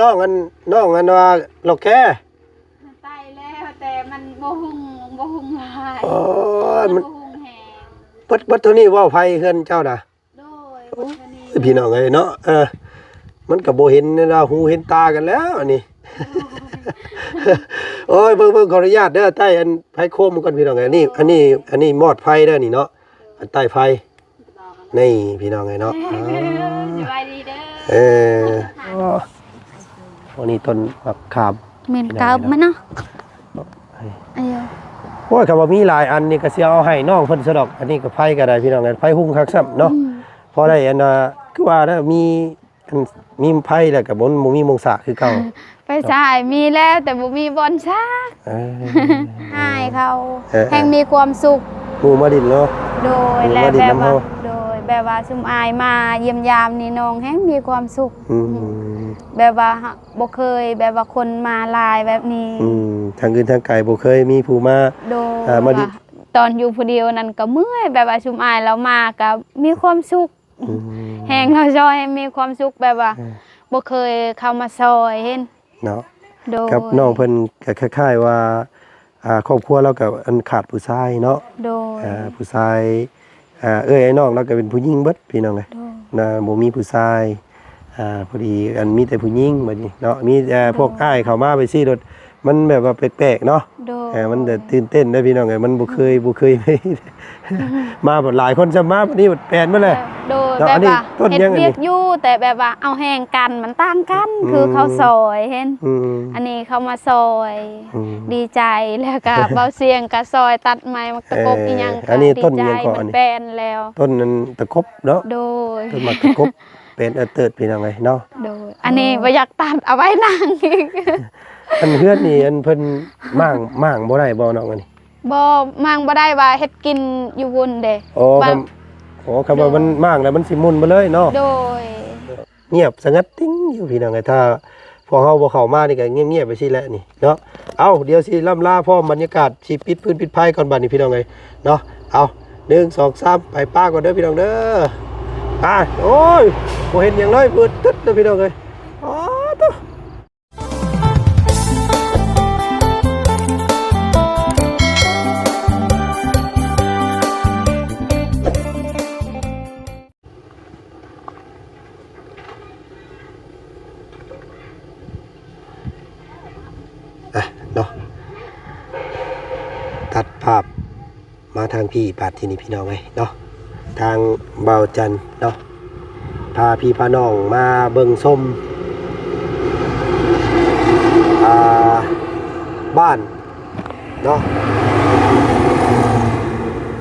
ນ້ອງອັນ ນ້ອງອັນວ່າລອກແຄ ໄຕ່ແລ້ວ ແຕ່ມັນບໍ່ຮຸ່ງ ບໍ່ຮຸ່ງຫຼາຍ ໂອ້ຍ ມັນບໍ່ຮຸ່ງແຮງ ເບິດ ເບິດເທົ່ານີ້ບໍ່ ໄຟເຮືອນເຈົ້ານະ? ໂດຍ ໂອ້ຍ ເບິດເທົ່ານີ້ ພີ່ນ້ອງເອີຍເນາະ ເອີ ມັນກໍບໍ່ເຫັນລາຫູເຫັນຕາກັນແລ້ວອັນນີ້ ໂອ້ຍ ເບິ່ງ ເບິ່ງ ຂໍອະນຸຍາດເດີ ໄຕ້ອັນໄຟໂຄມກ່ອນ ພີ່ນ້ອງເອີຍ ອັນນີ້ ອັນນີ້ ອັນນີ້ມອດໄຟເດີນີ້ເນາະ ອັນໄຕ້ໄຟ ນີ້ພີ່ນ້ອງເອີຍເນາະ ສະບາຍດີເດີ ເອີ ໂອ້ ນີ້ຕົ້ນໝາກຂາມ ແມ່ນ ເກີບມັນເນາະ ອາຍຸ ໂອ້ຍ ຄັນວ່າມີຫຼາຍອັນນີ້ກໍຊິເອົາໃຫ້ນ້ອງເພິ່ນຊະດອກ ອັນນີ້ກໍໄຟກໍໄດ້ພີ່ນ້ອງເອີຍ ໄຟຮຸ່ງຄັກຊ້ຳເນາະ ອືມ ພໍໄດ້ອັນວ່າ ຄືວ່ານະ ມີ ອັນ ມີໄຟແລ້ວກໍບໍ່ ບໍ່ມີໝ່ອງສາກຄືເກົ່າ ໄຟສາຍມີແລ້ວ ແຕ່ບໍ່ມີບ່ອນສາກ ເອີ ອາຍເຂົາ ເອີ ແຮ່ງມີຄວາມສຸກ ໝູ່ມາດິນເນາະ ໂດຍ ໝູ່ມາດິນນຳເຮົາ ແລະແບບວ່າ ໂດຍ ແບບວ່າຊຸມອາຍມາຢ້ຽມຢາມນີ້ ນ້ອງແຮ່ງມີຄວາມສຸກ ອືມ ແບບວ່າ ບໍ່ເຄີຍແບບວ່າຄົນມາຫຼາຍແບບນີ້ ອືມ ທາງອື່ນທາງໄກບໍ່ເຄີຍມີຜູ້ມາ ໂດຍ ເອີ ມາດິ ຕອນຢູ່ຜູ້ດຽວນັ້ນກໍເມື່ອຍ ແບບວ່າຊຸມອ້າຍລາວມາກໍມີຄວາມສຸກ ອືມ ແຮງເຮົາຊ່ອຍໃຫ້ມີຄວາມສຸກ ແບບວ່າ ເອີ ບໍ່ເຄີຍເຂົ້າມາຊ່ອຍເຫັນເນາະ ໂດຍ ກັບນ້ອງເພິ່ນກໍຄ້າຍໆວ່າ ອ່າ ຄອບຄົວລາວກໍອັນຂາດຜູ້ຊາຍເນາະ ໂດຍ ອ່າ ຜູ້ຊາຍ ອ່າ ເອື້ອຍອ້າຍນ້ອງລາວກໍເປັນຜູ້ຍິງເບິດພີ່ນ້ອງເອີຍ ໂດຍ ນະ ບໍ່ມີຜູ້ຊາຍ ອ່າ ພໍດີອັນມີແຕ່ຜູ້ຍິງບັດນີ້ເນາະ ມີແຕ່ ອືມ ພວກອ້າຍເຂົ້າມາໄປຊີ້ໂລດ ມັນແບບວ່າແປກໆເນາະ ໂດຍ ເອີ ມັນຈະຕື່ນເຕັ້ນເດ້ພີ່ນ້ອງເອີຍ ມັນບໍ່ເຄີຍ ອືມ ບໍ່ເຄີຍ ມາບັດຫຼາຍຄົນຊະ ມາບັດນີ້ບັດແປນໝົດແຫຼະ ໂດຍ ເນາະ ແບບວ່າເຮັດວຽກຢູ່ ແຕ່ແບບວ່າເອົາແຮງກັນ ມັນຕ່າງກັນ ອືມ ຄືເຂົາຊ່ອຍເຫັນ ອືມ ອັນນີ້ເຂົາມາຊ່ອຍ ອືມ ດີໃຈ ແລ້ວກະເບົາສຽງກະຊ່ອຍຕັດໄມ້ ໝາກຕະກົບ ເອີ ອີ່ຫຍັງ ອັນນີ້ຕົ້ນຫຍັງເກາະ ມັນແປນແລ້ວ ຕົ້ນນັ້ນຕະກົບເນາະ ໂດຍ ຕົ້ນໝາກຕະກົບ ແປນເອີເຕີດພີ່ນ້ອງເອີຍເນາະ ໂດຍ ອັນນີ້ບໍ່ຢາກຕັດ ເອົາໄວ້ນັ່ງອີກ ອັນເຮືອນນີ້ ອັນເພິ່ນມ້າງ ມ້າງບໍ່ໄດ້ບໍ່ນ້ອງ ອັນນີ້? ບໍ່ ມ້າງບໍ່ໄດ້ ວ່າເຮັດກິນຢູ່ພຸ້ນເດ້ ໂອ້ ບາງ ຄັນ ໂອ້ ຄັນວ່າ ໂດຍ ມັນມ້າງແລ້ວມັນຊິໝຸ່ນໄປເລີຍເນາະ ໂດຍ ງຽບສະຫງັດຕິ່ງຢູ່ພີ່ນ້ອງເອີຍ ຖ້າພວກເຮົາບໍ່ເຂົ້າມານີ້ກໍງຽບໆໄປຊີ້ແຫຼະນີ້ເນາະ ເອົ້າ ດຽວຊິລ່ຳລາພ້ອມບັນຍາກາດ ຊິປິດຟືນປິດໄຟກ່ອນບັດນີ້ພີ່ນ້ອງເອີຍເນາະ ເອົ້າ ໜຶ່ງ ສອງ ສາມ ໄປປາກ່ອນເດີພີ່ນ້ອງເດີ ອ່າ ໂອ້ຍ ບໍ່ເຫັນຫຍັງເລີຍ ມືດຕຶດເດີພີ່ນ້ອງເອີຍ ອໍ ໂທ້. ອ່ະເນາະ ຕັດພາບ ມາທາງພີ້ບາດທີນີ້ພີ່ນ້ອງເອີຍເນາະ ທາງບ່າວຈັນເນາະ ພາພີ່ພານ້ອງມາເບິ່ງຊົມ ອ່າ ບ້ານເນາະ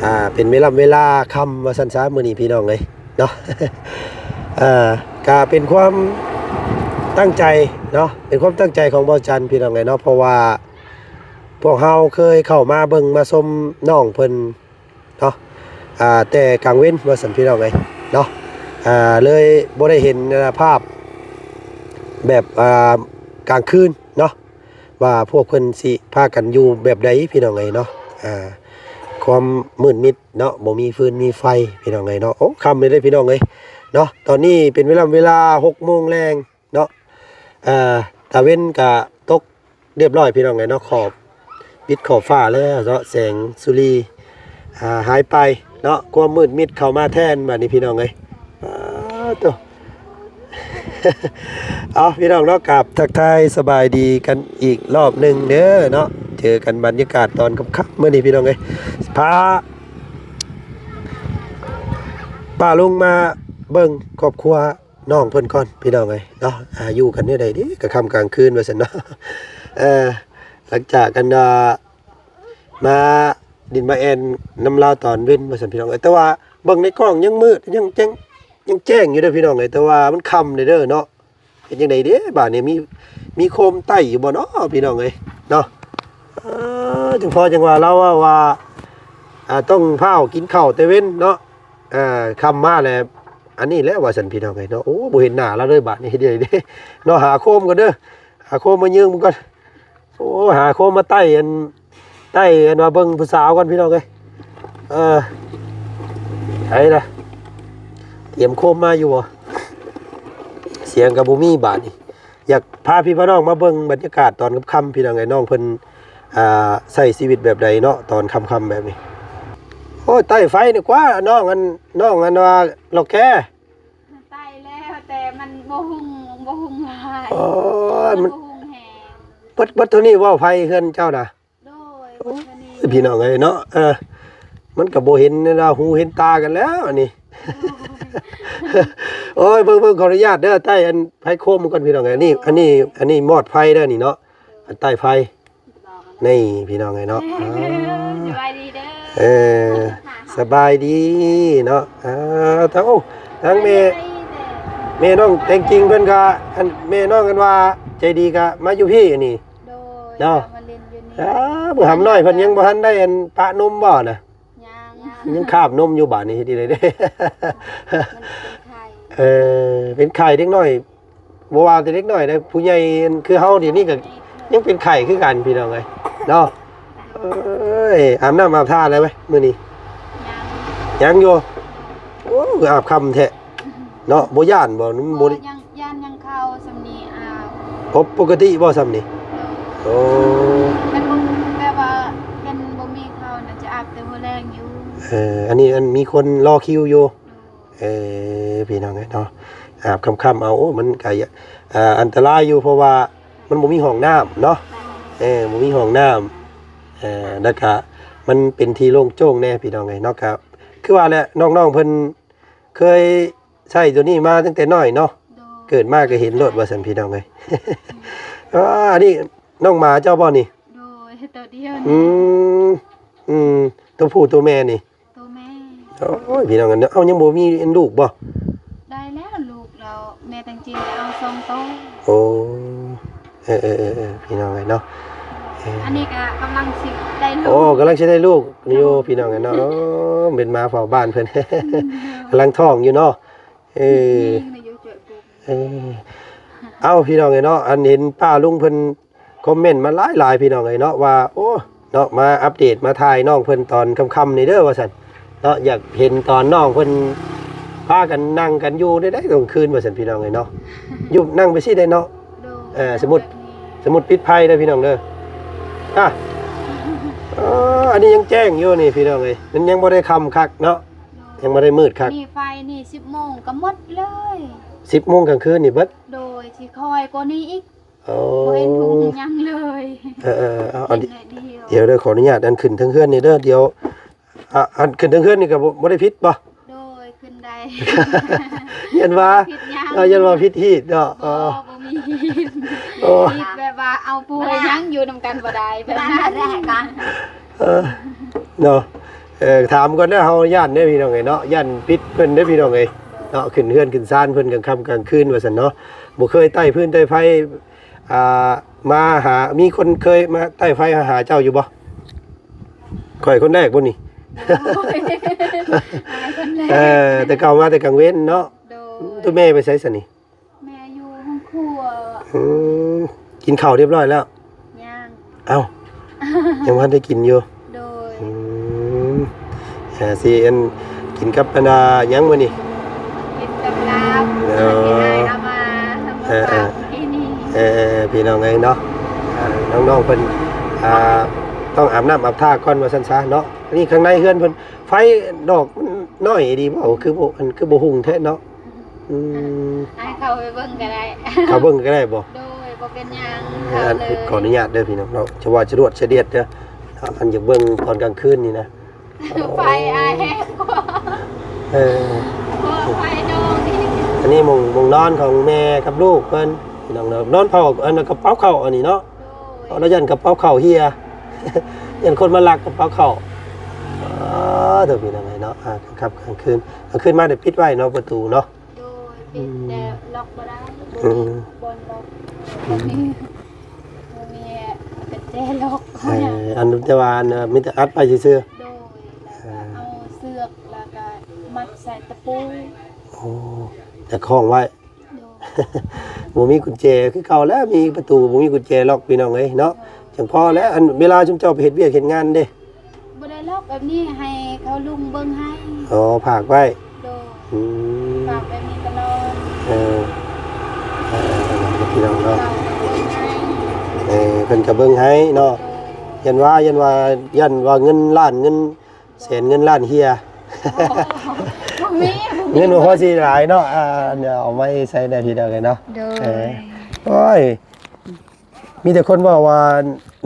ອ່າ ເປັນເວລາ ເວລາຄ່ຳວ່າຊັ້ນຊະ ມື້ນີ້ພີ່ນ້ອງເອີຍເນາະ ອ່າ ກະເປັນຄວາມຕັ້ງໃຈເນາະ ເປັນຄວາມຕັ້ງໃຈຂອງບ່າວຈັນພີ່ນ້ອງເອີຍເນາະ ເພາະວ່າ ພວກເຮົາເຄີຍເຂົ້າມາເບິ່ງມາຊົມນ້ອງເພິ່ນເນາະ ອ່າ ແຕ່ກາງເວັນວ່າຊັ້ນພີ່ນ້ອງເອີຍເນາະ ອ່າ ເລີຍບໍ່ໄດ້ເຫັນ ອ່າ ພາບແບບ ອ່າ ກາງຄືນເນາະ ວ່າພວກເພິ່ນຊິພາກັນຢູ່ແບບໃດພີ່ນ້ອງເອີຍເນາະ ອ່າ ຄວາມມືດມິດເນາະ ບໍ່ມີຟືນມີໄຟພີ່ນ້ອງເອີຍເນາະ ໂອ້ ຄ່ຳເລີຍເດ້ພີ່ນ້ອງເອີຍເນາະ ຕອນນີ້ເປັນເວລາ ເວລາຫົກໂມງແລງ ເນາະ ເອີ ຕາເວັນກະຕົກຮຽບຮ້ອຍພີ່ນ້ອງເອີຍເນາະ ຂອບ ປິດຂອບຟ້າແລ້ວເນາະ ແສງສຸລີ ອ່າ ຫາຍໄປເນາະ ຄວາມມືດມິດເຂົ້າມາແທນບາດນີ້ພີ່ນ້ອງເອີຍ ປາດໂທ້ ເອົາ ພີ່ນ້ອງເນາະ ກາບທັກທາຍສະບາຍດີກັນອີກລອບໜຶ່ງເດີເນາະ ເຈີກັນບັນຍາກາດຕອນຄ່ຳໆມື້ນີ້ພີ່ນ້ອງເອີຍ ພາ ປ້າລຸງມາເບິ່ງຄອບຄົວ ນ້ອງເພິ່ນກ່ອນພີ່ນ້ອງເອີຍເນາະ ອ່າ ຢູ່ກັນແນວໃດເດ ກາງຄ່ຳກາງຄືນວ່າຊັ້ນເນາະ ເອີ ຫຼັງຈາກກັນ ອ່າ ມາດິນມາແອ່ນນຳລາວຕອນເວັນວ່າຊັ້ນພີ່ນ້ອງເອີຍ ແຕ່ວ່າເບິ່ງໃນກ້ອງຍັງມືດ ຍັງແຈ້ງ ຍັງແຈ້ງຢູ່ເດີພີ່ນ້ອງເອີຍ ແຕ່ວ່າມັນຄ່ຳເດີເນາະ ເຮັດຈັ່ງໃດເດບາດນີ້ ມີ ມີໂຄມໄຕ້ຢູ່ບໍ່ເນາະພີ່ນ້ອງເອີຍເນາະ ເອີ ຈັ່ງພໍຈັ່ງວ່າລາວເວົ້າວ່າ ອ່າ ຕ້ອງຟ້າວກິນເຂົ້າແຕ່ເວັນເນາະ ອ່າ ຄ່ຳມາແລ້ວ ອັນນີ້ແຫຼະວ່າຊັ້ນພີ່ນ້ອງເອີຍເນາະ ໂອ້ ບໍ່ເຫັນໜ້າລາວເລີຍບາດນີ້ ເຮັດຈັ່ງໃດເດເນາະ ຫາໂຄມກ່ອນເດີ ຫາໂຄມມາຍິງມັນກ່ອນ ໂອ້ ຫາໂຄມມາໄຕ້ອັນ ໄຕ້ອັນວ່າເບິ່ງຜູ້ສາວກ່ອນພີ່ນ້ອງເອີຍ ເອີ ໃສລະ ຕຽມໂຄມມາຢູ່ບໍ່ ສຽງກໍບໍ່ມີບາດນີ້ ຢາກພາພີ່ພານ້ອງມາເບິ່ງບັນຍາກາດຕອນຄ່ຳໆ ພີ່ນ້ອງເອີຍ ນ້ອງເພິ່ນ ອ່າ ໃຊ້ຊີວິດແບບໃດເນາະ ຕອນຄ່ຳໆແບບນີ້. ໂອ້ຍ ໄຕ້ໄຟນີ້ກວ່າ ນ້ອງອັນ ນ້ອງອັນວ່າຫຼໍ່ແກ ໄຕ້ແລ້ວ ແຕ່ມັນບໍ່ຮຸ່ງ ບໍ່ຮຸ່ງຫຼາຍ ໂອ້ຍ ມັນ ມັນບໍ່ຮຸ່ງແຮງ. ເບິດ ເບິດເທົ່ານີ້ບໍ່ ໄຟເຮືອນເຈົ້ານະ? ໂດຍ ໂອ້ຍ ເບິດເທົ່ານີ້ ພີ່ນ້ອງເອີຍເນາະ ເອີ ມັນກໍບໍ່ເຫັນເວລາຫູເຫັນຕາກັນແລ້ວອັນນີ້. ໂອ້ຍ ເບິ່ງ ເບິ່ງ ຂໍອະນຸຍາດເດີ ໃຕ້ອັນໄພໂຄມມັນກ່ອນ ພີ່ນ້ອງເອີຍ. ນີ້ ອັນນີ້ ອັນນີ້ມອດໄຟເດີນີ້ເນາະ ອັນໃຕ້ໄຟ ນີ້ ພີ່ນ້ອງເອີຍເນາະ. ສະບາຍດີເດີ ເອີ ສະບາຍດີເນາະ. ອ່າ ທາງ ໂອ້ ທາງແມ່ ແມ່ນ້ອງແຕງຈິງເພິ່ນກໍ ອັນແມ່ນ້ອງກັນວ່າໃຈດີກໍມາຢູ່ພີ້ນີ້ ໂດຍ ເນາະ ມາຫຼິ້ນຢູ່ນີ້. ອ່າ ບັກຫຳນ້ອຍເພິ່ນຍັງບໍ່ທັນໄດ້ອັນປະນົມບໍ່ນະ? ຍັງ ຍັງຄາບນົມຢູ່ ບາດນີ້ເຮັດຈັ່ງໃດເດ້? ມັນເປັນໄຂ້ ເອີ ເປັນໄຂ້ເດັກນ້ອຍ ບໍ່ວ່າແຕ່ເດັກນ້ອຍເດ້ ຜູ້ໃຫຍ່ຄືເຮົາດຽວນີ້ກໍຍັງເປັນໄຂ້ຄືກັນ ພີ່ນ້ອງເອີຍເນາະ. ເອີຍ ອາບນ້ຳອາບທ່າແລ້ວເວີຍມື້ນີ້? ຍັງ ຍັງຢູ່. ໂອ້ ຄືອາບຄ່ຳແທ້ເນາະ ບໍ່ຢ້ານບໍ່? ມັນບໍ່ໄດ້ ບໍ່ ຢ້ານ ຢ້ານຍັງເຂົ້າສ່ຳນີ້ອາບ. ໂອ້ ປົກກະຕິບໍ່ສ່ຳນີ້? ໂດຍ ໂອ້ ແບບ ແບບວ່າຄັນບໍ່ມີເຂົ້ານະ ຈະອາບແຕ່ຫົວແລງຢູ່. ເອີ ອັນນີ້ ອັນ ມີຄົນລໍຄິວຢູ່. ໂດຍ ເອີ ພີ່ນ້ອງເອີຍເນາະ ອາບຄ່ຳໆເອົາ ໂອ້ ມັນກະ ອ່າ ອັນຕະລາຍຢູ່ ເພາະວ່າມັນບໍ່ມີຫ້ອງນ້ຳເນາະ. ເອີ ບໍ່ມີຫ້ອງນ້ຳ ເອີ ແລ້ວກະມັນເປັນທີ່ໂລ່ງໂຈ້ງແດ່ ພີ່ນ້ອງເອີຍເນາະ. ກະຄືວ່າແຫຼະ ນ້ອງໆເພິ່ນເຄີຍໃຊ້ໂຕນີ້ມາຕັ້ງແຕ່ນ້ອຍເນາະ. ໂດຍ ເກີດມາກໍເຫັນໂລດວ່າຊັ້ນ ພີ່ນ້ອງເອີຍ. ອ່າ ອັນນີ້ນ້ອງໝາເຈົ້າບໍ່ນີ້? ໂດຍ ໂຕດຽວນີ້. ອືມ ອືມ ໂຕຜູ້ໂຕແມ່ນີ້? ໂຕແມ່. ໂອ້ຍ ພີ່ນ້ອງເອີຍ ເອົ້າ ຍັງບໍ່ມີລູກບໍ່? ໄດ້ແລ້ວລູກແລ້ວ ແມ່ແຕງຈິງໄດ້ເອົາສອງໂຕ. ໂອ້ ເອີໆໆ ພີ່ນ້ອງເອີຍເນາະ. ເອີ ອັນນີ້ກໍກຳລັງຊິໄດ້ລູກ. ໂອ້ ກຳລັງຊິໄດ້ລູກຢູ່ ພີ່ນ້ອງເອີຍເນາະ. ໂອ້ ເປັນໝາເຝົ້າບ້ານເພິ່ນ ກຳລັງທ້ອງຢູ່ເນາະ. ເອີ ເອີ ເອົ້າ ພີ່ນ້ອງເອີຍເນາະ ອັນເຫັນປ້າລຸງເພິ່ນ ຄອມເມັນມາຫຼາຍໆ ພີ່ນ້ອງເອີຍເນາະ ວ່າ ໂອ້ ເນາະ ມາອັບເດດ ມາຖ່າຍນ້ອງເພິ່ນຕອນຄ່ຳໆນີ້ເດີວ່າຊັ້ນເນາະ. ຢາກເຫັນຕອນນ້ອງເພິ່ນພາກັນນັ່ງກັນຢູ່ໄດ້ໆກາງຄືນວ່າຊັ້ນ ພີ່ນ້ອງເອີຍເນາະ. ຢູ່ນັ່ງໄປຊີ້ໄດ້ເນາະ. ໂດຍ ເອີ ສະມຸດ ແບບນີ້ ສະມຸດປິດໄຟເດີ ພີ່ນ້ອງເດີ. ອ່ະ ເອີ ອັນນີ້ຍັງແຈ້ງຢູ່ນີ້ ພີ່ນ້ອງເອີຍ ມັນຍັງບໍ່ໄດ້ຄ່ຳຄັກເນາະ. ໂດຍ ຍັງບໍ່ໄດ້ມືດຄັກ. ນີ້ໄຟນີ້ສິບໂມງກໍໝົດເລີຍ. ສິບໂມງກາງຄືນນີ້ເບິດ? ໂດຍ ຊິຄ່ອຍກວ່ານີ້ອີກ. ໂອ້ ບໍ່ເຫັນຫຸ່ງຫຍັງເລີຍ. ເອີໆໆ ເອົາ ດຽວ ດຽວເດີ ຂໍອະນຸຍາດ ອັນຂຶ້ນເທິງເຮືອນນີ້ເດີ. ດຽວ ອ່າ ອັນຂຶ້ນເທິງເຮືອນນີ້ກໍບໍ່ ບໍ່ໄດ້ຜິດບໍ່? ໂດຍ ຂຶ້ນໄດ້. ຢ້ານວ່າ ບໍ່ໄດ້ຜິດຫຍັງ ເອີ ຢ້ານວ່າຜິດຮີດເນາະ. ບໍ່ ອໍ ບໍ່ມີຮີດ. ໂອ້ ຜິດແບບວ່າເອົາຜູ້ຫຍັງຢູ່ນຳກັນບໍ່ໄດ້ ແບບນັ້ນ. ເອີ ເນາະ ເອີ ຖາມກ່ອນເດີ ເຮົາຢ້ານເດ້ ພີ່ນ້ອງເອີຍເນາະ ຢ້ານຜິດເພິ່ນເດ້ ພີ່ນ້ອງເອີຍເນາະ. ຂຶ້ນເຮືອນຂຶ້ນຊານເພິ່ນກາງຄ່ຳກາງຄືນວ່າຊັ້ນເນາະ. ບໍ່ເຄີຍໄຕ້ຟືນໄຕ້ໄຟ ອ່າ ມາຫາ ມີຄົນເຄີຍມາໄຕ້ໄຟມາຫາເຈົ້າຢູ່ບໍ່? ຂ້ອຍຄົນແລກບໍ່ນີ້? ໂດຍ ອ້າຍຄົນແລກ. ເອີ ແຕ່ເກົ່າມາແຕ່ກາງເວັນເນາະ. ໂດຍ ໂຕແມ່ໄປໃສຊະນີ້? ແມ່ຢູ່ຫ້ອງຄົວ. ອືມ ກິນເຂົ້າຮຽບຮ້ອຍແລ້ວ? ຍັງ. ເອົ້າ ຍັງບໍ່ທັນໄດ້ກິນຢູ່? ໂດຍ. ອືມ ເອີ ຊິອັນ ກິນກັບອັນ ອ່າ ຫຍັງມື້ນີ້? ກິນກັບລາບ. ເອີ ທີ່ອ້າຍເອົາມາ ເອີໆ ເອົາມາຝາກທີ່ນີ້. ເອີໆ ພີ່ນ້ອງເອີຍເນາະ ອ່າ ນ້ອງໆເພິ່ນ ອ່າ ຕ້ອງອາບນ້ຳອາບທ່າກ່ອນວ່າຊັ້ນຊະເນາະ. ອັນນີ້ຂ້າງໃນເຮືອນເພິ່ນ ໄຟດອກມັນນ້ອຍດີບໍ່? ຄືບໍ່ ອັນ ຄືບໍ່ຮຸ່ງແທ້ເນາະ. ອືມ ໃຫ້ເຂົ້າໄປເບິ່ງກໍໄດ້. ເຂົ້າເບິ່ງກໍໄດ້ບໍ່? ໂດຍ ບໍ່ເປັນຫຍັງ. ເອີ ອັນ ເຂົ້າເລີຍ. ຂໍອະນຸຍາດເດີພີ່ນ້ອງເນາະ ຈະວ່າຈະລວດຈະດຽດເດີ ອັນຢາກເບິ່ງຕອນກາງຄືນນີ້ນະ. ໄຟອ້າຍແຮງກວ່າ. ເອີ ເພາະວ່າໄຟດອກນີ້. ອັນນີ້ໝ່ອງ ໝ່ອງນອນຂອງແມ່ກັບລູກເພິ່ນ ພີ່ນ້ອງເນາະ. ນອນເຝົ້າ ອັນ ກະເປົາເຂົ້າອັນນີ້ເນາະ. ໂດຍ ເພາະລະຢ້ານກະເປົາເຂົ້າເຫ່ຍ ຢ້ານຄົນມາລັກກະເປົາເຂົ້າ. ອໍ ເດີ ພີ່ນ້ອງເອີຍເນາະ ອ່າ ກາງຄ່ຳກາງຄືນ ກາງຄືນມາໄດ້ປິດໄວ້ເນາະ ປະຕູເນາະ. ໂດຍ ປິດ ອືມ ແຕ່ລັອກບໍ່ໄດ້. ອືມ ບໍ່ມີບ່ອນລັອກ. ອືມ ບໍ່ມີ ບໍ່ມີກຸນແຈລັອກ. ເອີ ອັນ ແຕ່ວ່າອັນ ມີແຕ່ອັດໄວ້ຊື່ໆ. ໂດຍ ແລ້ວກໍ ເອີ ເອົາເຊືອກ ແລ້ວກໍມັດໃສ່ຕະປູ. ໂອ້ ແຕ່ຄ້ອງໄວ້. ໂດຍ ບໍ່ມີກຸນແຈຄືເກົ່າແລ້ວ ມີປະຕູ ບໍ່ມີກຸນແຈລັອກ ພີ່ນ້ອງເອີຍເນາະ. ໂດຍ ຈັ່ງພໍແລ້ວ ອັນເວລາຊຸມເຈົ້າໄປເຮັດວຽກເຮັດງານເດ້? ບໍ່ໄດ້ລັອກ ແບບນີ້ໃຫ້ເຂົາລຸງເບິ່ງໃຫ້. ອໍ ຝາກໄວ້. ໂດຍ ອືມ ຝາກແບບນີ້ຕະຫຼອດ. ເອີ ເອີ ພີ່ນ້ອງເນາະ ເອີ ເພິ່ນກໍເບິ່ງໃຫ້ເນາະ ຢ້ານວ່າ ຢ້ານວ່າ ຢ້ານວ່າເງິນລ້ານ ເງິນແສນ ເງິນລ້ານເຮຍ ບໍ່ມີ ບໍ່ມີ ເງິນບໍ່ພໍຊິຫຼາຍເນາະ ອ່າ ດຽວເອົາໄວ້ໃຊ້ໄດ້ພີ່ນ້ອງເອີຍເນາະ ໂດຍ ເອີ ໂອ້ຍ ມີແຕ່ຄົນເວົ້າວ່າ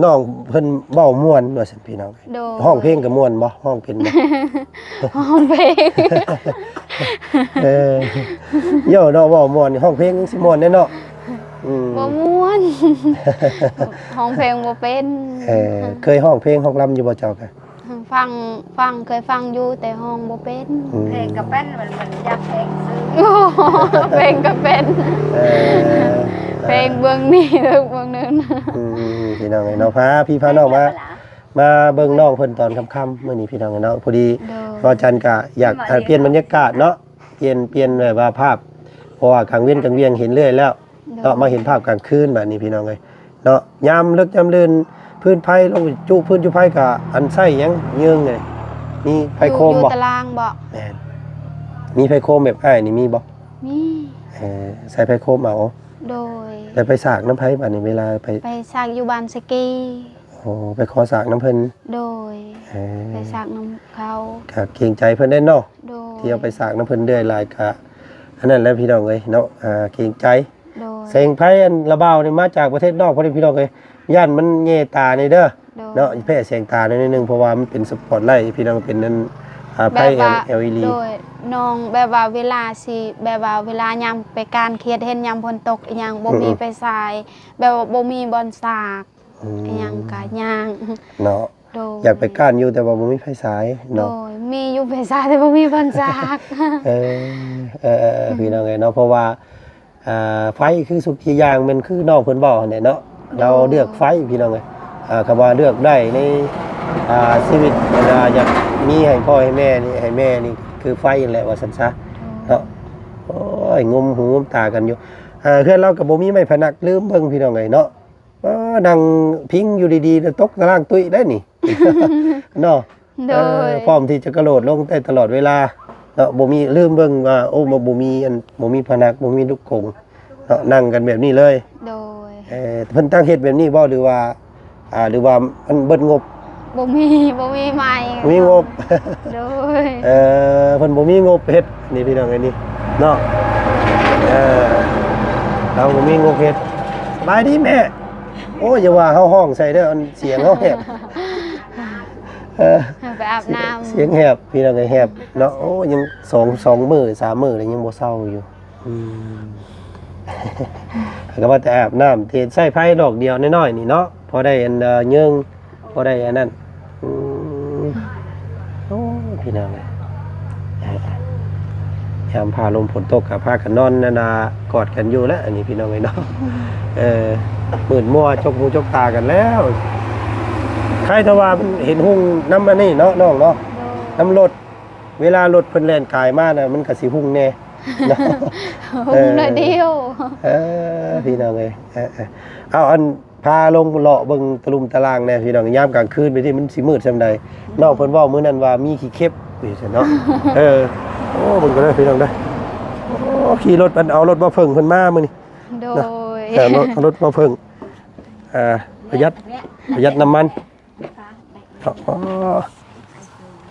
ນ້ອງເພິ່ນເວົ້າມ່ວນວ່າຊັ້ນພີ່ນ້ອງ ໂດຍ ຮ້ອງເພງກໍມ່ວນບໍ່? ຮ້ອງເປັນບໍ່? ຮ້ອງເພງ ເອີ ໂຍເນາະ ເວົ້າມ່ວນ ຮ້ອງເພງຊິມ່ວນແດ່ເນາະ ອືມ ບໍ່ມ່ວນ ຮ້ອງເພງບໍ່ເປັນ ເອີ ເຄີຍຮ້ອງເພງຮ້ອງລຳຢູ່ບໍ່ເຈົ້າກະ? ຟັງ ຟັງ ເຄີຍຟັງຢູ່ ແຕ່ຮ້ອງບໍ່ເປັນ ອືມ ເພງກໍເປັນ ມັນ ມັນຢາກເພງຊື່ ເພງກໍເປັນ ເອີ ເພງເບິ່ງນີ້ເບິ່ງນັ້ນ ອືມ ພີ່ນ້ອງເອີຍເນາະ ພາພີ່ພານ້ອງມາ ມາເບິ່ງນ້ອງເພິ່ນຕອນຄ່ຳໆ ມື້ນີ້ພີ່ນ້ອງເອີຍເນາະ ພໍດີ ໂດຍ ບ່າວຈັນກະຢາກ ເອີ ປ່ຽນບັນຍາກາດເນາະ ປ່ຽນ ປ່ຽນແບບວ່າພາບ ເພາະວ່າກາງເວັນກາງວຽງເຫັນເລື້ອຍແລ້ວ ເນາະ ມາເຫັນພາບກາງຄືນບາດນີ້ພີ່ນ້ອງເອີຍເນາະ ຍາມເລິກຍາມເລີນ ຟືນໄຟ ລົງໄປຈຸຟືນຈຸໄຟກະອັນໃຊ້ຫຍັງ? ເຍິງນີ້ ມີໄຟໂຄມບໍ່? ຢູ່ຕາລາງບໍ່? ແມ່ນ ມີໄຟໂຄມແບບອ້າຍນີ້ມີບໍ່? ມີ ເອີ ໃສ່ໄຟໂຄມເອົາ ໂດຍ ແລ້ວໄປສາກນຳໃຜບາດນີ້ ເວລາໄປ? ໄປສາກຢູ່ບ້ານສະກີ ໂອ້ ໄປຂໍສາກນຳເພິ່ນ ໂດຍ ເອີ ໄປສາກນຳເຂົາ ກະເກງໃຈເພິ່ນເດ້ເນາະ ໂດຍ ທີ່ເອົາໄປສາກນຳເພິ່ນເລື້ອຍຫຼາຍກະ ອັນນັ້ນແຫຼະພີ່ນ້ອງເອີຍເນາະ ອ່າ ເກງໃຈ ໂດຍ ແສງໄຟອັນລະບ່າວນີ້ມາຈາກປະເທດນອກພຸ້ນພີ່ນ້ອງເອີຍ ຢ້ານມັນແຍ່ຕາແດ່ເດີ ໂດຍ ເນາະ ແພ້ແສງຕາໜ້ອຍໜຶ່ງ ເພາະວ່າມັນເປັນສະປອດໄລ ພີ່ນ້ອງ ເປັນອັນ ອ່າ ໄຟ ແບບວ່າ ແອລອີດີ ໂດຍ ນ້ອງແບບວ່າເວລາຊິ ແບບວ່າເວລາຍາມໄປການຂຽດເຫັນຍາມຝົນຕົກອີ່ຫຍັງ ບໍ່ມີ ອືມ ໄຟສາຍ ແບບວ່າບໍ່ມີບ່ອນສາກ ອືມ ອີ່ຫຍັງກະຍາກ ເນາະ ໂດຍ ຢາກໄປກ້ານຢູ່ ແຕ່ວ່າບໍ່ມີໄຟສາຍເນາະ ໂດຍ ມີຢູ່ໄຟສາຍ ແຕ່ບໍ່ມີບ່ອນສາກ ເອີ ເອີ ເອີ ເອີ ພີ່ນ້ອງເອີຍເນາະ ເພາະວ່າ ອ່າ ໄຟຄືທຸກສິ່ງຢ່າງ ແມ່ນຄືນ້ອງເພິ່ນເວົ້າຫັ້ນແຫຼະເນາະ ໂດຍ ລາວເລືອກໄຟ ພີ່ນ້ອງເອີຍ ອ່າ ຄຳວ່າເລືອກໄດ້ໃນ ອ່າ ຊີວິດ ເວລາຢາກມີໃຫ້ພໍ່ໃຫ້ແມ່ນີ້ ໃຫ້ແມ່ນີ້ຄືໄຟຫັ້ນແຫຼະ ວ່າຊັ້ນຊະ ໂດຍ ເນາະ ໂອ້ຍ ງຸມຫູງຸມຕາກັນຢູ່ ອ່າ ເຮືອນລາວກໍບໍ່ມີໄມ້ພະນັກ ລືມເບິ່ງ ພີ່ນ້ອງເອີຍເນາະ. ເອີ ນັ່ງພິງຢູ່ດີໆ ແລ້ວຕົກຕາລ່າງຕຸ້ຍໄດ້ນີ້ ເນາະ ໂດຍ ເອີ ພ້ອມທີ່ຈະກະໂດດລົງໄດ້ຕະຫຼອດເວລາເນາະ ບໍ່ມີ ລືມເບິ່ງວ່າ ໂອ້ ບໍ່ ບໍ່ມີອັນ ບໍ່ມີພະນັກ ບໍ່ມີລູກກົງເນາະ ນັ່ງກັນແບບນີ້ເລີຍ ໂດຍ ເອີ ເພິ່ນຕັ້ງເຮັດແບບນີ້ບໍ່ ຫຼືວ່າ ອ່າ ຫຼືວ່າມັນເບິດງົບ? ບໍ່ມີ ບໍ່ມີໄມ້ ບໍ່ມີງົບ ໂດຍ ເອີ ເພິ່ນບໍ່ມີງົບເຮັດນີ້ ພີ່ນ້ອງເອີຍນີ້ເນາະ ເອີ ເຮົາບໍ່ມີງົບເຮັດ ສະບາຍດີແມ່. ໂອ້ຍ ຢ່າວ່າເຮົາຮ້ອງໃສ່ເດີ ອັນສຽງເຮົາແຫບ ເອີ ໃຫ້ໄປອາບນ້ຳ ສຽງແຫບ ພີ່ນ້ອງເອີຍ ແຫບເນາະ ໂອ້ ຍັງສອງ ສອງມື້ສາມມື້ແລ້ວຍັງບໍ່ເຊົາຢູ່ ອືມ ກໍວ່າແຕ່ອາບນ້ຳ ທີ່ໃຊ້ໄຟດອກດຽວນ້ອຍໆນີ້ເນາະ ພໍໄດ້ອັນ ເອີ ເຍິງ ພໍໄດ້ອັນນັ້ນ ອືມ ໂອ້ ພີ່ນ້ອງເອີຍ ຍາມຟ້າລົມຝົນຕົກກໍພາກັນນອນນັ້ນນະ ກອດກັນຢູ່ແຫຼະ ອັນນີ້ພີ່ນ້ອງເອີຍເນາະ ເອີ ມືດມົວຈົກຫູຈົກຕາກັນແລ້ວ ໃຄແຕ່ວ່າມັນເຫັນຮຸ່ງນຳອັນນີ້ເນາະ ນ້ອງເນາະ ໂດຍ ນຳລົດ ເວລາລົດເພິ່ນແລ່ນກາຍມານະ ມັນກໍຊິຮຸ່ງແດ່ເນາະ ເອີ ໜ້ອຍດຽວ ເອີ ພີ່ນ້ອງເອີຍ ເອີ ເອີ ເອົາ ອັນ ພາລົງເລາະເບິ່ງຕະລຸ່ມຕະລ່າງແດ່ພີ່ນ້ອງ ຍາມກາງຄືນໄປທີ່ມັນຊິມືດສ່ຳໃດ ອືມ ນ້ອງເພິ່ນເວົ້າມື້ນັ້ນວ່າມີຂີ້ເຂັບ ວ່າຊັ້ນເນາະ ເອີ ໂອ້ ເບິ່ງກັນເດີພີ່ນ້ອງເດີ ໂອ້ ຂີ່ລົດ ອັນ ເອົາລົດບ່າວເຜິ້ງເພິ່ນມາມື້ນີ້ ໂດຍ ເນາະ ເອົາລົດ ເອົາລົດບ່າວເຜິ້ງ ອ່າ ປະຢັດ ປະຢັດນ້ຳມັນ ອໍ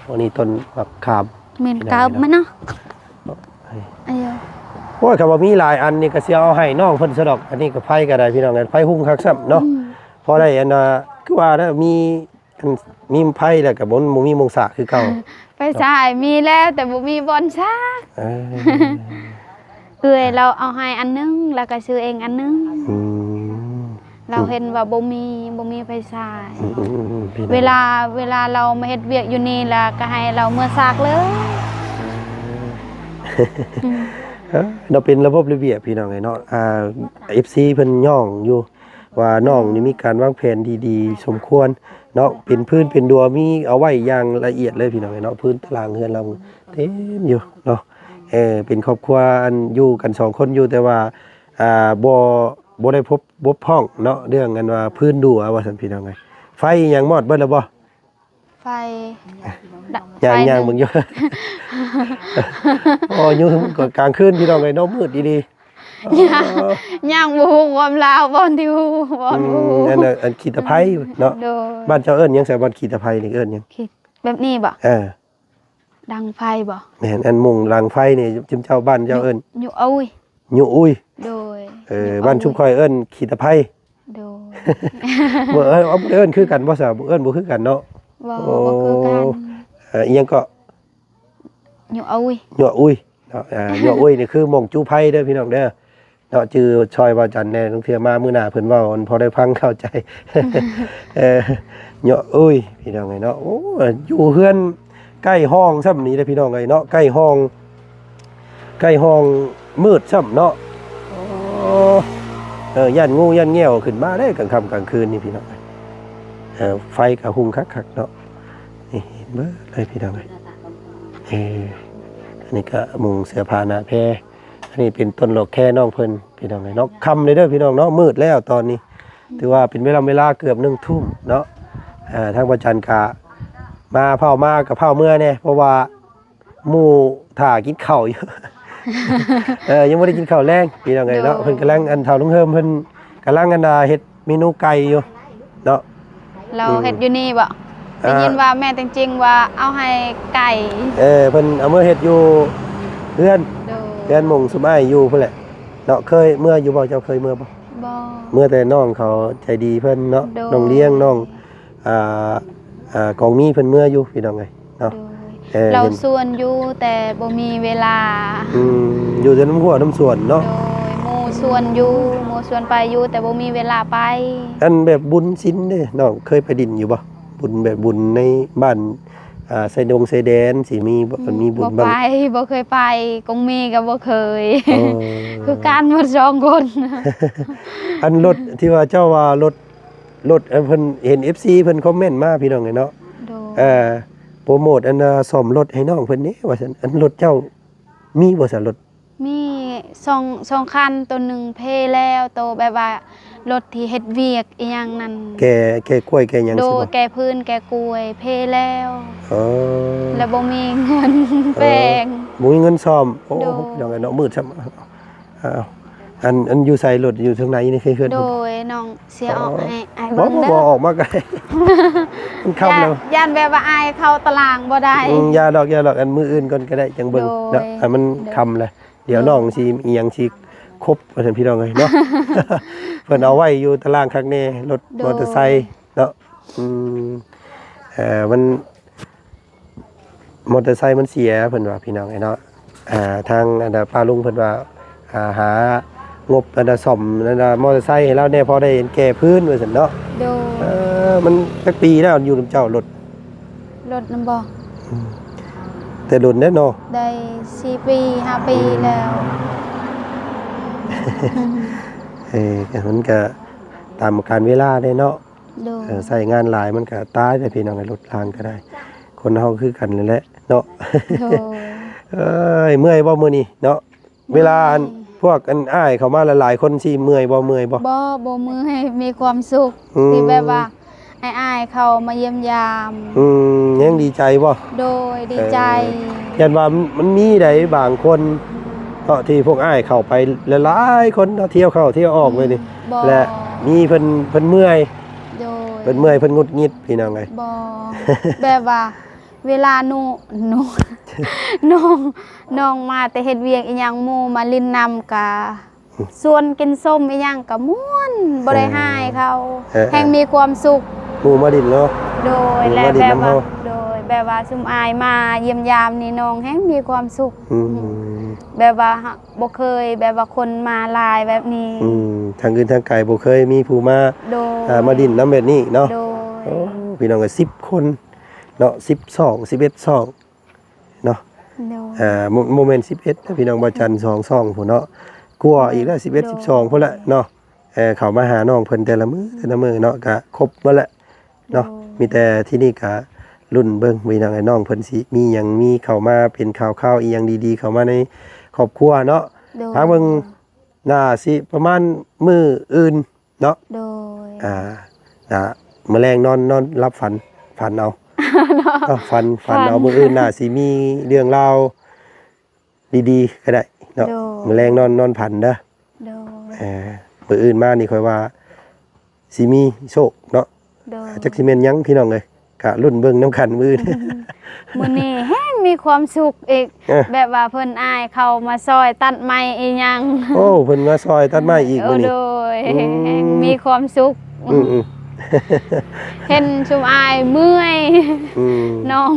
ໂອ້ ນີ້ຕົ້ນໝາກຂາມ ແມ່ນ ເກີບມັນເນາະ ເອີຍ ໂອ້ຍ ຄັນວ່າມີຫຼາຍອັນນີ້ກໍຊິເອົາໃຫ້ນ້ອງເພິ່ນຊະດອກ ອັນນີ້ກໍໄຟກໍໄດ້ພີ່ນ້ອງເອີຍ ໄຟຮຸ່ງຄັກຊ້ຳເນາະ ອືມ ພໍໄດ້ອັນວ່າ ຄືວ່ານະ ມີ ອັນ ມີໄຟແລ້ວກໍບໍ່ ບໍ່ມີໂມງສາກຄືເກົ່າ ໄຟສາຍມີແລ້ວ ແຕ່ບໍ່ມີບ່ອນສາກ ເອີ ເອື້ອຍລາວເອົາໃຫ້ອັນໜຶ່ງ ລາວກໍຊື້ເອງອັນໜຶ່ງ ອືມ ລາວເຫັນວ່າບໍ່ມີ ບໍ່ມີໄຟສາຍ ອືມ ອືມ ອືມ ເວລາ ເວລາລາວມາເຮັດວຽກຢູ່ນີ້ ລາວກໍໃຫ້ລາວເມືອສາກເລີຍ ເອີ ເນາະ ເປັນລະບົບລະບຽບພີ່ນ້ອງເອີຍເນາະ ອ່າ ເອັຟຊີເພິ່ນຍ້ອງຢູ່ ວ່ານ້ອງນີ້ມີການວາງແຜນທີ່ດີສົມຄວນເນາະ ເປັນພື້ນເປັນດັວ ມີເອົາໄວ້ຢ່າງລະອຽດເລີຍພີ່ນ້ອງເອີຍເນາະ ພື້ນຕາລ່າງເຮືອນລາວເຕັມຢູ່ເນາະ ເອີ ເປັນຄອບຄົວອັນຢູ່ກັນສອງຄົນຢູ່ ແຕ່ວ່າ ອ່າ ບໍ່ ບໍ່ໄດ້ພົບບົກຜ່ອງເນາະ ເລື່ອງອັນວ່າພື້ນດັວວ່າຊັ້ນພີ່ນ້ອງເອີຍ ໄຟອີ່ຫຍັງມອດເບິດແລ້ວບໍ່? ໄຟ ຍ່າງ ໄຟ ຍ່າງເບິ່ງຢູ່ ໂອ້ ຢູ່ກາງຄືນພີ່ນ້ອງເອີຍເນາະ ມືດອີ່ຫຼີ ຍັງ ຍັງບໍ່ຮູ້ຄວາມລາວ ບ່ອນທີ່ຮູ້ ບ່ອນ ອືມ ບໍ່ຮູ້ ອັນ ອັນ ອັນຂີ້ຕະໄພເນາະ. ໂດຍ ບ້ານເຈົ້າເອີ້ນຫຍັງຊະ? ບ່ອນຂີ້ຕະໄພນີ້ເອີ້ນຫຍັງ? ຂີ້ ແບບນີ້ບໍ? ເອີ ດັງໄຟບໍ? ແມ່ນ ອັນມຸງດັງໄຟນີ້ ຈຸມເຈົ້າ ບ້ານເຈົ້າເອີ້ນ? ຍຸ ຍຸອຸຍ. ຍຸອຸຍ. ໂດຍ ເອີ ຍຸອຸຍ. ບ້ານຊຸມຂ້ອຍເອີ້ນຂີ້ຕະໄພ. ໂດຍ ບໍ່ ເອີ້ນ ເອີ້ນຄືກັນບໍ່ຊະ? ເອີ້ນບໍ່ຄືກັນເນາະ. ບໍ່ ໂອ້ ບໍ່ຄືກັນ. ເອີ ອີ່ຫຍັງເກາະ? ຍົວອຸຍ ຍົວອຸຍເນາະ. ອ່າ ຍົວອຸຍນີ້ຄືໝ່ອງຈູໄຟເດີພີ່ນ້ອງເດີເນາະ. ຈື່ຊ່ອຍເວົ້າຈັນແດ່ ລາງເທື່ອມາມື້ໜ້າເພິ່ນເວົ້າ ອັນ ພໍໄດ້ຟັງເຂົ້າໃຈ. ເອີ ຍົວອຸຍ ພີ່ນ້ອງເອີຍເນາະ. ໂອ້ ຢູ່ເຮືອນໃກ້ຫ້ອງຊ້ຳນີ້ເດ້ພີ່ນ້ອງເອີຍເນາະ ໃກ້ຫ້ອງ ໃກ້ຫ້ອງມືດຊ້ຳເນາະ. ໂອ້ ເອີ ຢ້ານງູຢ້ານແງວຂຶ້ນມາເດ້ ກາງຄ່ຳກາງຄືນນີ້ພີ່ນ້ອງເອີຍ. ເອີ ໄຟກະຮຸ່ງຄັກໆເນາະ ນີ້ເຫັນເບີດເລີຍພີ່ນ້ອງເອີຍ. ເອີ ອັນນີ້ກະມຸງເສື້ອຜ້າໜ້າແພ. ອັນນີ້ເປັນຕົ້ນດອກແຄນ້ອງເພິ່ນພີ່ນ້ອງເອີຍເນາະ. ຄ່ຳເລີຍເດີພີ່ນ້ອງເນາະ ມືດແລ້ວຕອນນີ້ ຖືວ່າເປັນເວລາ ເວລາເກືອບໜຶ່ງທຸ່ມເນາະ. ເອີ ທາງພະຈັນກະມາ ພ້າວມາກະພ້າວເມືອແດ່ ເພາະວ່າ ໝູ່ຖ້າກິນເຂົ້າຢູ່. ເອີ ຍັງບໍ່ໄດ້ກິນເຂົ້າແລງພີ່ນ້ອງເອີຍເນາະ. ໂດຍ ເພິ່ນກຳລັງ ອັນ ທ້າວລຸງເຮີມເພິ່ນກຳລັງ ອັນ ເຮັດເມນູໄກ່ຢູ່ເນາະ. ລາວ ອືມ ເຮັດຢູ່ນີ້ບໍ? ອ່າ ໄດ້ຍິນວ່າແມ່ແຕງຈິງວ່າເອົາໃຫ້ໄກ່. ເອີ ເພິ່ນເອົາມາເຮັດຢູ່ເຮືອນ. ໂດຍ ເຮືອນໝ່ອງຊຸມອ້າຍຢູ່ພຸ້ນແຫຼະເນາະ. ເຄີຍເມືອຢູ່ບໍ່? ເຈົ້າເຄີຍເມືອບໍ່? ບໍ່ ເມືອແຕ່ນ້ອງເຂົາໃຈດີເພິ່ນເນາະ. ໂດຍ ນ້ອງລ້ຽງ ນ້ອງ ອ່າ ອ່າ ກອງມີເພິ່ນເມືອຢູ່ພີ່ນ້ອງເອີຍເນາະ. ໂດຍ ເອີ ລາວ ເຫັນ ຊວນຢູ່ແຕ່ບໍ່ມີເວລາ. ອືມ ຢູ່ແຕ່ນຳຮົ້ວນຳສວນເນາະ. ໂດຍ ໝູ່ຊວນຢູ່ ໝູ່ຊວນໄປຢູ່ ແຕ່ບໍ່ມີເວລາໄປ. ອັນແບບບຸນສິນເດ້ ນ້ອງເຄີຍໄປດິນຢູ່ບໍ່? ບຸນແບບບຸນໃນບ້ານ ອ່າ ຊາຍດົງຊາຍແດນຊິມີບໍ່? ອືມ ມັນມີບຸນ ບໍ່ໄປ ບ້າງ ບໍ່ເຄີຍໄປ. ກົງເມກະບໍ່ເຄີຍ. ອໍ ຄືກັນໝົດສອງຄົນ. ອັນລົດທີ່ວ່າເຈົ້າວ່າລົດ ລົດ ອັນເພິ່ນເຫັນເອັຟຊີເພິ່ນຄອມເມັນມາພີ່ນ້ອງເອີຍເນາະ. ໂດຍ ເອີ ໂປຣໂມດ ອັນ ເອີ ສ້ອມລົດໃຫ້ນ້ອງເພິ່ນແດ່ວ່າຊັ້ນ. ອັນລົດເຈົ້າມີບໍ່ຊະ? ລົດ ມີສອງ ສອງຄັນ ໂຕໜຶ່ງເພແລ້ວ ໂຕແບບວ່າລົດທີ່ເຮັດວຽກອີ່ຫຍັງນັ້ນ. ແກ່ ແກ່ກ້ວຍແກ່ຫຍັງ ໂດຍ ຊິບໍ່? ແກ່ພື້ນແກ່ກ້ວຍເພແລ້ວ. ອໍ ແລ້ວບໍ່ມີເງິນ ເອີ ແປງ ບໍ່ມີເງິນສ້ອມ. ໂອ້ ໂດຍ ພີ່ນ້ອງເອີຍເນາະ ມືດຊ້ຳ. ອ້າວ ອັນ ອັນຢູ່ໃສ? ລົດຢູ່ທາງໃນນີ້ ເຮືອນ? ໂດຍ ນ້ອງຊິເອົາ ອໍ ໃຫ້ອ້າຍ ບໍ່ ເບິ່ງເດີ. ບໍ່ ອອກມາກໍໄດ້ ມັນຄ່ຳແລ້ວ. ຢ້ານ ຢ້ານແບບວ່າອ້າຍເຂົ້າຕາລາງບໍ່ໄດ້. ອືມ ຢ່າດອກ ຢ່າດອກ ອັນມື້ອື່ນກ່ອນກໍໄດ້ ຈັ່ງເບິ່ງ ໂດຍ ເນາະ. ອັນມັນ ໂດຍ ຄ່ຳແລ້ວ ດຽວ ໂດຍ ນ້ອງຊິອີ່ຫຍັງຊິຄົບວ່າຊັ້ນ ພີ່ນ້ອງເອີຍເນາະ. ເພິ່ນເອົາໄວ້ຢູ່ຕາລາງຄັກແນ່ ລົດ ໂດຍ ມໍເຕີໄຊເນາະ. ອືມ ເອີ ມັນ ມໍເຕີໄຊມັນເສຍເພິ່ນວ່າ ພີ່ນ້ອງເອີຍເນາະ. ອ່າ ທາງ ອັນ ປ້າລຸງເພິ່ນວ່າ ອ່າ ຫາງົບ ອັນ ສ້ອມ ອັນ ມໍເຕີໄຊໃຫ້ລາວແດ່ ພໍໄດ້ແກ່ພື້ນວ່າຊັ້ນເນາະ. ໂດຍ ເອີ ມັນຈັກປີແລ້ວຢູ່ນຳເຈົ້າລົດ? ລົດນຳບໍ່? ອືມ ແຕ່ດົນແລ້ວເນາະ ໄດ້ສີ່ປີຫ້າປີ ອືມ ແລ້ວ. ເອີ ມັນກະຕາມການເວລາເດ້ເນາະ. ໂດຍ ເອີ ໃຊ້ງານຫຼາຍມັນກະຕາຍແຫຼະ ພີ່ນ້ອງເອີຍ. ລົດລາງກະໄດ້ ຄົນເຮົາຄືກັນນັ້ນແຫຼະເນາະ. ໂດຍ ເອີຍ ເມື່ອຍບໍ່ມື້ນີ້ເນາະ? ເມື່ອຍ ເວລາ ອັນ ພວກ ອັນ ອ້າຍເຂົ້າມາຫຼາຍໆຄົນຊິເມື່ອຍບໍ່? ເມື່ອຍບໍ່? ບໍ່ ບໍ່ເມື່ອຍ ມີຄວາມສຸກ ອືມ ທີ່ແບບວ່າອ້າຍໆເຂົາມາຢ້ຽມຢາມ. ອືມ ຍັງດີໃຈບໍ່? ໂດຍ ດີໃຈ. ເອີ ຢ້ານວ່າມັນມີໃດບາງຄົນເນາະ ທີ່ພວກອ້າຍເຂົ້າໄປຫຼາຍໆຄົນເນາະ ທ່ຽວເຂົ້າທ່ຽວອອກ ອືມ ໄປນີ້ ບໍ່ ແລະ ມີເພິ່ນ ເພິ່ນເມື່ອຍ ໂດຍ ເພິ່ນເມື່ອຍ ເພິ່ນຫງຸດຫງິດ ພີ່ນ້ອງເອີຍ. ບໍ່ ແບບວ່າເວລາໜູ ໜູ ນ້ອງ ນ້ອງມາແຕ່ເຮັດວຽກອີ່ຫຍັງ ໝູ່ມາຫຼິ້ນນຳກະ ອືມ ຊວນກິນສົ້ມອີ່ຫຍັງກະມ່ວນ ບໍ່ໄດ້ ເອີ ຮ້າຍເຂົາ ເອີ ເອີ ແຮ່ງມີຄວາມສຸກ ໝູ່ມາຫຼິ້ນເນາະ. ໂດຍ ໝູ່ມາຫຼິ້ນນຳເຮົາ ແລະ ແບບວ່າ ໂດຍ ແບບວ່າຊຸມອ້າຍມາຢ້ຽມຢາມນີ້ ນ້ອງແຮ່ງມີຄວາມສຸກ ອືມ ອືມ ແບບວ່າ ບໍ່ເຄີຍແບບວ່າຄົນມາຫຼາຍແບບນີ້ ອືມ ທາງອື່ນທາງໄກບໍ່ເຄີຍມີຜູ້ມາ ໂດຍ ເອີ ມາຫຼິ້ນນຳແບບນີ້ເນາະ. ໂດຍ ໂອ້ ພີ່ນ້ອງເອີຍ ສິບຄົນເນາະ ສິບຊ່ອງ ສິບເອັດຊ່ອງເນາະ. ໂດຍ ເອີ ບໍ່ ບໍ່ແມ່ນສິບເອັດນະ ພີ່ນ້ອງ ບ່າວຈັນ ສອງຊ່ອງພຸ້ນເນາະ ກວ່າອີກແລ້ວ ສິບເອັດ ໂດຍ ສິບສອງພຸ້ນແຫຼະເນາະ. ເອີ ເຂົ້າມາຫານ້ອງເພິ່ນແຕ່ລະມື້ ແຕ່ລະມື້ເນາະ ກະຄົບໝົດແຫຼະ ເນາະ ໂດຍ ມີແຕ່ທີ່ນີ້ກະລຸ້ນເບິ່ງ ພີ່ນ້ອງເອີຍ ນ້ອງເພິ່ນຊິມີຫຍັງ ມີເຂົ້າມາເປັນຂ່າວໆອີ່ຫຍັງດີໆ ເຂົ້າມາໃນຄອບຄົວເນາະ. ໂດຍ ຖ້າເບິ່ງໜ້າຊິປະມານມື້ອື່ນເນາະ. ໂດຍ ອ່າ ອ່າ ມື້ແລງນອນ ນອນຫຼັບຝັນ ຝັນເອົາ ເນາະ ຝັນ ຝັນເອົາ ຝັນ ມື້ອື່ນໜ້າຊິມີເລື່ອງລາວ ດີໆກໍໄດ້ເນາະ. ໂດຍ ມື້ແລງນອນ ນອນຝັນເດີ ເອີ ມື້ອື່ນມານີ້ຂ້ອຍວ່າຊິມີໂຊກເນາະ. ໂດຍ ຈັກຊິແມ່ນຫຍັງພີ່ນ້ອງເອີຍ ກະລຸ້ນເບິ່ງນຳກັນມື້ອື່ນ. ມື້ນີ້ແຮງມີຄວາມສຸກອີກ ເອີ ແບບວ່າເພິ່ນອ້າຍເຂົ້າມາຊ່ອຍຕັດໄມ້ອີ່ຫຍັງ. ໂອ້ ເພິ່ນມາຊ່ອຍຕັດໄມ້ອີກ ເອີ ມື້ນີ້. ໂດຍ ອືມ ແຮງມີຄວາມສຸກ. ອືມໆ ເຫັນຊຸມອ້າຍເມື່ອຍ. ອືມ ນ້ອງ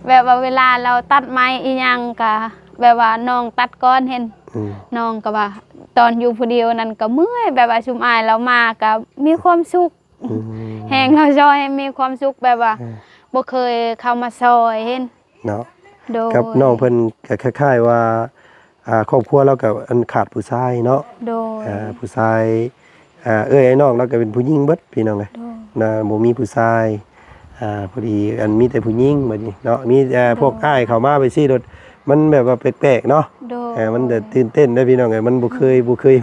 ແບບວ່າເວລາລາວຕັດໄມ້ອີ່ຫຍັງກະ ແບບວ່ານ້ອງຕັດກ່ອນເຫັນ ອືມ ນ້ອງກໍວ່າ ຕອນຢູ່ຜູ້ດຽວນັ້ນກໍເມື່ອຍ ແບບວ່າຊຸມອ້າຍລາວມາກໍມີຄວາມສຸກ. ອືມ ແຮງເຮົາຊ່ອຍໃຫ້ມີຄວາມສຸກ ແບບວ່າ ເອີ ບໍ່ເຄີຍເຂົ້າມາຊ່ອຍເຫັນເນາະ. ໂດຍ ກັບນ້ອງເພິ່ນກໍຄ້າຍໆວ່າ ອ່າ ຄອບຄົວລາວກໍອັນຂາດຜູ້ຊາຍເນາະ. ໂດຍ ອ່າ ຜູ້ຊາຍ ອ່າ ເອື້ອຍອ້າຍນ້ອງລາວກໍເປັນຜູ້ຍິງເບິດພີ່ນ້ອງເອີຍ. ໂດຍ ນະ ບໍ່ມີຜູ້ຊາຍ ອ່າ ພໍດີອັນມີແຕ່ຜູ້ຍິງບັດນີ້ເນາະ. ມີ ເອີ ໂດຍ ພວກອ້າຍເຂົ້າມາໄປຊີ້ລົດ ມັນແບບວ່າແປກໆເນາະ. ໂດຍ ເອີ ມັນຈະຕື່ນເຕັ້ນເດ້ພີ່ນ້ອງເອີຍ ມັນບໍ່ເຄີຍ ອືມ ບໍ່ເຄີຍ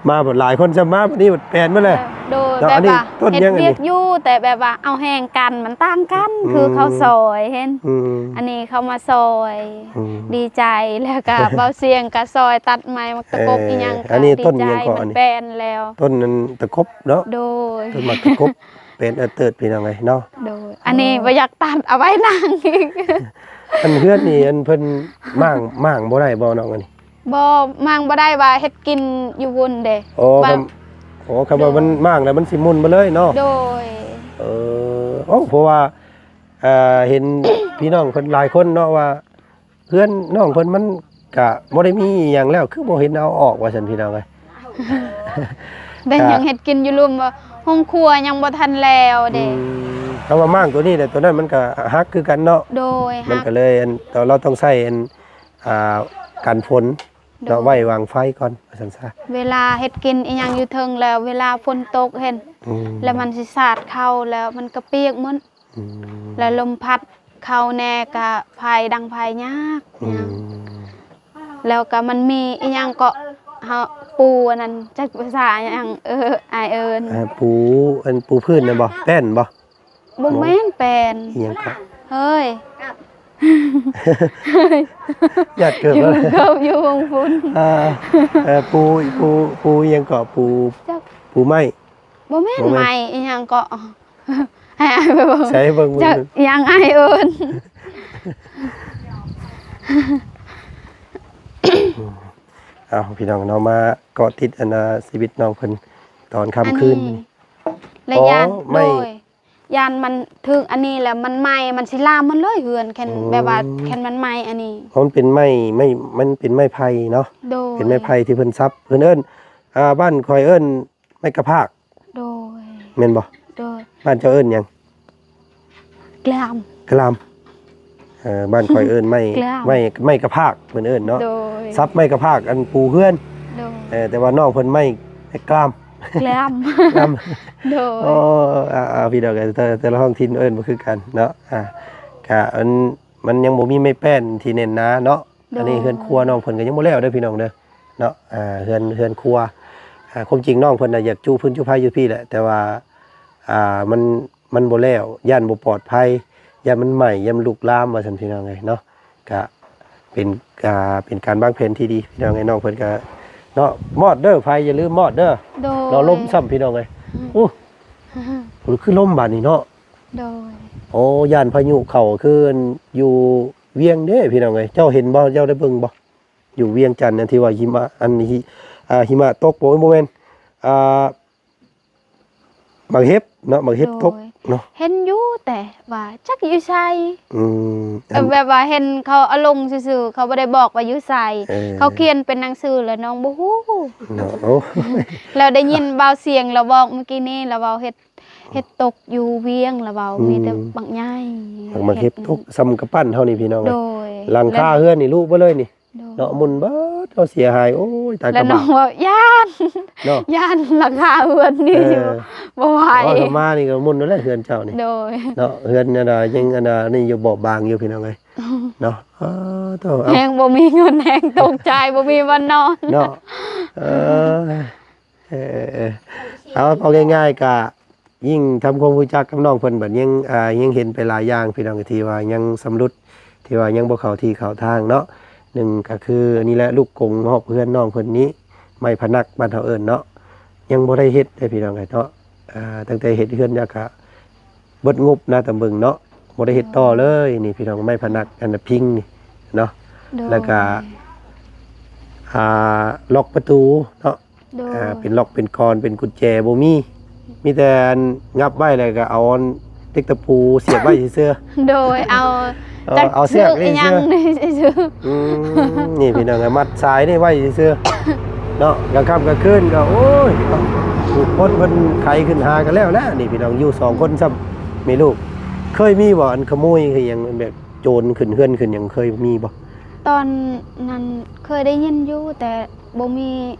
ມາບັດຫຼາຍຄົນຊະ ມາບັດນີ້ບັດແປນໝົດແຫຼະ. ໂດຍ ເນາະ ແບບວ່າອັນນີ້ຕົ້ນຫຍັງ ເຮັດວຽກຢູ່ ແຕ່ແບບວ່າເອົາແຮງກັນ ມັນຕ່າງກັນ ອືມ ຄືເຂົາຊ່ອຍເຫັນ. ອືມ ອັນນີ້ເຂົາມາຊ່ອຍ ອືມ ດີໃຈ ແລ້ວກໍເບົາສຽງກໍຊ່ອຍຕັດໄມ້ ໝາກຕະກົບ ເອີ ອີ່ຫຍັງ ອັນນີ້ຕົ້ນຫຍັງເກາະ ມັນແປນແລ້ວ. ຕົ້ນນັ້ນຕະກົບເນາະ. ໂດຍ ຕົ້ນໝາກຕະກົບ ເປັນເອີເຕີດພີ່ນ້ອງເອີຍເນາະ. ໂດຍ ອັນນີ້ ອໍ ບໍ່ຢາກຕັດ ເອົາໄວ້ນາງອີກ. ອັນເຮືອນນີ້ ອັນເພິ່ນມ້າງ ມ້າງບໍ່ໄດ້ບໍ່ນ້ອງ ອັນນີ້? ບໍ່ ມ້າງບໍ່ໄດ້ ວ່າເຮັດກິນຢູ່ພຸ້ນເດ້. ອໍ ວ່າ ຄຳ ອໍ ຄຳວ່າ ໂດຍ ມັນມ້າງແລ້ວມັນຊິໝຸ່ນໄປເລີຍເນາະ. ໂດຍ ເອີ ໂອ້ ເພາະວ່າ ອ່າ ເຫັນພີ່ນ້ອງເພິ່ນຫຼາຍຄົນເນາະ ວ່າເຮືອນນ້ອງເພິ່ນມັນກະບໍ່ໄດ້ມີອີ່ຫຍັງແລ້ວ ຄືບໍ່ເຫັນເອົາອອກວ່າຊັ້ນ ພີ່ນ້ອງເອີຍ. ແຕ່ຍັງເຮັດກິນຢູ່ລຸ່ມ ໂຮງຄົວຍັງບໍ່ທັນແລ້ວເດ້. ອືມ ຄຳວ່າມ້າງຕົວນີ້ແຫຼະ ຕົວນັ້ນມັນກະຫັກຄືກັນເນາະ. ໂດຍ ມັນກະເລີຍ ອັນ ລາວຕ້ອງໃຊ້ ອັນ ອ່າ ກັນຝົນເນາະ. ໂດຍ ໄວ້ວາງໄຟກ່ອນວ່າຊັ້ນຊະ. ເວລາເຮັດກິນອີ່ຫຍັງຢູ່ເທິງແລ້ວ ເວລາຝົນຕົກເຫັນ ອືມ ແລ້ວມັນຊິສາດເຂົ້າ ແລ້ວມັນກະປຽກໝົດ. ອືມ ແລ້ວລົມພັດເຂົ້າແດ່ ກະໄຟ ດັງໄຟຍາກ ອືມ ຍາກ. ແລ້ວກະມັນມີອີ່ຫຍັງເກາະ ເຮົາປູອັນນັ້ນ ຈັກພາສາຫຍັງ ເອີ ອ້າຍເອີ້ນ ອ່າ ປູ ອັນປູພື້ນນັ້ນບໍ່? ແປ້ນບໍ່? ບໍ່ແມ່ນແປ້ນ. ອີ່ຫຍັງເກາະ? ເຮີ້ຍ ຍາດເກີບ ຢູ່ເກີບຢູ່ວງພຸ້ນ. ອ່າ ເອີ ປູ ປູ ປູອີ່ຫຍັງເກາະ? ປູ ຈັກ ປູໄມ້. ບໍ່ແມ່ນ ບໍ່ແມ່ນ ໄມ້ອີ່ຫຍັງເກາະ? ໃຫ້ອ້າຍໄປເບິ່ງ ໃສ່ເບິ່ງ ຈັກຫຍັງອ້າຍເອີ້ນ. ເອົາ ພີ່ນ້ອງເນາະ ມາເກາະຕິດອັນນ່າ ຊີວິດນ້ອງເພິ່ນຕອນຄ່ຳຄືນ ອັນນີ້ ແລະ ອໍ ຢ້ານ ໄມ້ ໂດຍ ຢ້ານມັນຖືກອັນນີ້ແລ້ວມັນໄໝ້ ມັນຊິລາມໝົດເລີຍເຮືອນ ຄັນ ອືມ ແບບວ່າຄັນມັນໄໝ້ອັນນີ້. ເພາະມັນເປັນໄມ້ ໄມ້ ມັນເປັນໄມ້ໄຜ່ເນາະ. ໂດຍ ເປັນໄມ້ໄຜ່ທີ່ເພິ່ນສັບ ເພິ່ນເອີ້ນ ອ່າ ບ້ານຂ້ອຍເອີ້ນ ໄມ້ກະພາກ. ໂດຍ ແມ່ນບໍ່? ໂດຍ ບ້ານເຈົ້າເອີ້ນຫຍັງ? ກະລາມ ກະລາມ. ເອີ ບ້ານຂ້ອຍເອີ້ນໄມ້ ກະລາມ ໄມ້ ໄມ້ກະພາກເພິ່ນເອີ້ນເນາະ. ໂດຍ ສັບໄມ້ກະພາກ ອັນປູເຮືອນ. ໂດຍ ເອີ ແຕ່ວ່ານ້ອງເພິ່ນໄມ້ ໄມ້ກະລາມ ກະລາມ ກະລາມ. ໂດຍ ໂອ້ ອ່າ ອ່າ ພີ່ນ້ອງ ແຕ່ ແຕ່ລະທ້ອງຖິ່ນເອີ້ນບໍ່ຄືກັນເນາະ. ອ່າ ກະ ອັນ ມັນຍັງບໍ່ມີໄມ້ແປ້ນທີ່ແໜ້ນໜາເນາະ. ໂດຍ ອັນນີ້ເຮືອນຄົວນ້ອງເພິ່ນກໍຍັງບໍ່ແລ້ວເດີພີ່ນ້ອງເດີ. ເນາະ ອ່າ ເຮືອນ ເຮືອນຄົວ ອ່າ ຄວາມຈິງນ້ອງເພິ່ນນະຢາກຈູພື້ນຈູໄຟຢູ່ພີ້ແຫຼະ ແຕ່ວ່າ ອ່າ ມັນ ມັນບໍ່ແລ້ວ ຢ້ານບໍ່ປອດໄພ ຢ້ານມັນໄໝ້ ຢ້ານມັນລຸກລາມວ່າຊັ້ນ ພີ່ນ້ອງເອີຍເນາະ. ກະເປັນ ອ່າ ເປັນການວາງແຜນທີ່ດີ ພີ່ນ້ອງເອີຍ. ນ້ອງເພິ່ນກະເນາະ ມອດເດີ ໄຟຢ່າລືມມອດເດີ. ໂດຍ ເນາະ ລົມຊ້ຳ ພີ່ນ້ອງເອີຍ. ອືມ ໂອ້ ໂອ້ ຄືລົມບາດນີ້ເນາະ. ໂດຍ ໂອ້ ຢ້ານພາຍຸເຂົ້າຄືຢູ່ວຽງເດ້ ພີ່ນ້ອງເອີຍ. ເຈົ້າເຫັນບໍ່? ເຈົ້າໄດ້ເບິ່ງບໍ່? ຢູ່ວຽງຈັນ ອັນທີ່ວ່າຫິມະ ອັນຫິ ອ່າ ຫິມະຕົກ ບໍ່ ບໍ່ແມ່ນ ອ່າ ໝາກເຫັບເນາະ ໝາກເຫັບຕົກເນາະ. ໂດຍ ເຫັນຢູ່ ແຕ່ວ່າຈັກຢູ່ໃສ. ອືມ ເອີ ອັນ ແບບວ່າເຫັນເຂົາເອົາລົງຊື່ໆ ເຂົາບໍ່ໄດ້ບອກວ່າຢູ່ໃສ. ເອີ ເຂົາຂຽນເປັນໜັງສືແລ້ວນ້ອງບໍ່ຮູ້ເນາະ. ໂອ້ ແລ້ວໄດ້ຍິນບ່າວສຽງລາວບອກມື້ກີ້ນີ້ ລາວເວົ້າເຫັດ ເຫັດຕົກຢູ່ວຽງລະເວົ້າ. ອືມ ມີແຕ່ບັກໃຫຍ່ ບັກເຫັດຕົກ ສ່ຳກຳປັ້ນເຮົານີ້ ພີ່ນ້ອງເອີຍ. ໂດຍ ຫຼັງຄາເຮືອນນີ້ລຸເບິດເລີຍນີ້. ໂດຍ ເນາະ ໝຸ່ນເບິດ ເຮົາເສຍຫາຍ. ໂອ້ຍ ຕາຍ ແລ້ວນ້ອງວ່າຢ້ານເນາະ ຢ້ານຫຼັງຄາເຮືອນນີ້ ເອີ ຢູ່ ບໍ່ໄຫວ. ເວົ້າທຳມານີ້ກໍໝຸ່ນນັ້ນແຫຼະເຮືອນເຈົ້ານີ້. ໂດຍ ເນາະ ເຮືອນອັນນ່າ ຍັງອັນນ່າ ນີ້ຢູ່ ເບາະບາງຢູ່ ພີ່ນ້ອງເອີຍເນາະ. ເອີ ໂທ້ ເອົາ ແຮງບໍ່ມີເງິນ ແຮງຕົກໃຈ ບໍ່ມີບ່ອນນອນເນາະ. ເອີ ເອີ ເອີ ເອົາ ເວົ້າງ່າຍໆ ກະຍິ່ງທຳຄວາມຮູ້ຈັກກັບນ້ອງເພິ່ນ ບັດຍັງ ອ່າ ຍັງເຫັນໄປຫຼາຍຢ່າງ ພີ່ນ້ອງ ທີ່ວ່າຍັງຊຳລຸດ ທີ່ວ່າຍັງບໍ່ເຂົ້າທີ່ເຂົ້າທາງເນາະ. ໜຶ່ງກະຄືອັນນີ້ແຫຼະ ລູກກົງຮອບເຮືອນນ້ອງເພິ່ນນີ້ ໄມ້ພະນັກບ້ານເຮົາເອີ້ນເນາະ ຍັງບໍ່ໄດ້ເຮັດເດ້ພີ່ນ້ອງເອີຍເນາະ. ອ່າ ຕັ້ງແຕ່ເຮັດເຮືອນແລ້ວກະເບິດງົບນະ ຕາມເບິ່ງເນາະ ບໍ່ໄດ້ເຮັດຕໍ່ເລີຍ. ນີ້ພີ່ນ້ອງ ໄມ້ພະນັກ ອັນນະພິງນີ້ເນາະ ໂດຍ ແລ້ວກະ ອ່າ ລັອກປະຕູເນາະ ໂດຍ ອ່າ ເປັນລັອກເປັນກອນ ເປັນກຸນແຈບໍ່ມີ ມີແຕ່ອັນຫຍັບໄວ້ ແລ້ວກໍເອົາອັນເຫຼັກຕະປູສຽບໄວ້ຊື່ໆ. ໂດຍ ເອົາ ເອີ ຈັກ ເອົາເຊືອກ ເຊືອກອີ່ຫຍັງນີ້ຊື່ໆ. ອືມ ນີ້ພີ່ນ້ອງ ມັດສາຍນີ້ໄວ້ຊື່ໆເນາະ. ກາງຄ່ຳກາງຄືນກໍ ໂອ້ຍ ຜູ້ຄົນເພິ່ນໄຂຂຶ້ນຫາກໍແລ້ວແຫຼະ. ນີ້ພີ່ນ້ອງ ຢູ່ສອງຄົນຊ້ຳແມ່ລູກ. ເຄີຍມີບໍ່ ອັນຂະໂມຍຄືຫຍັງ ແບບໂຈນຂຶ້ນເຮືອນຂຶ້ນຫຍັງ ເຄີຍມີບໍ່? ຕອນນັ້ນເຄີຍໄດ້ຍິນຢູ່ ແຕ່ບໍ່ມີ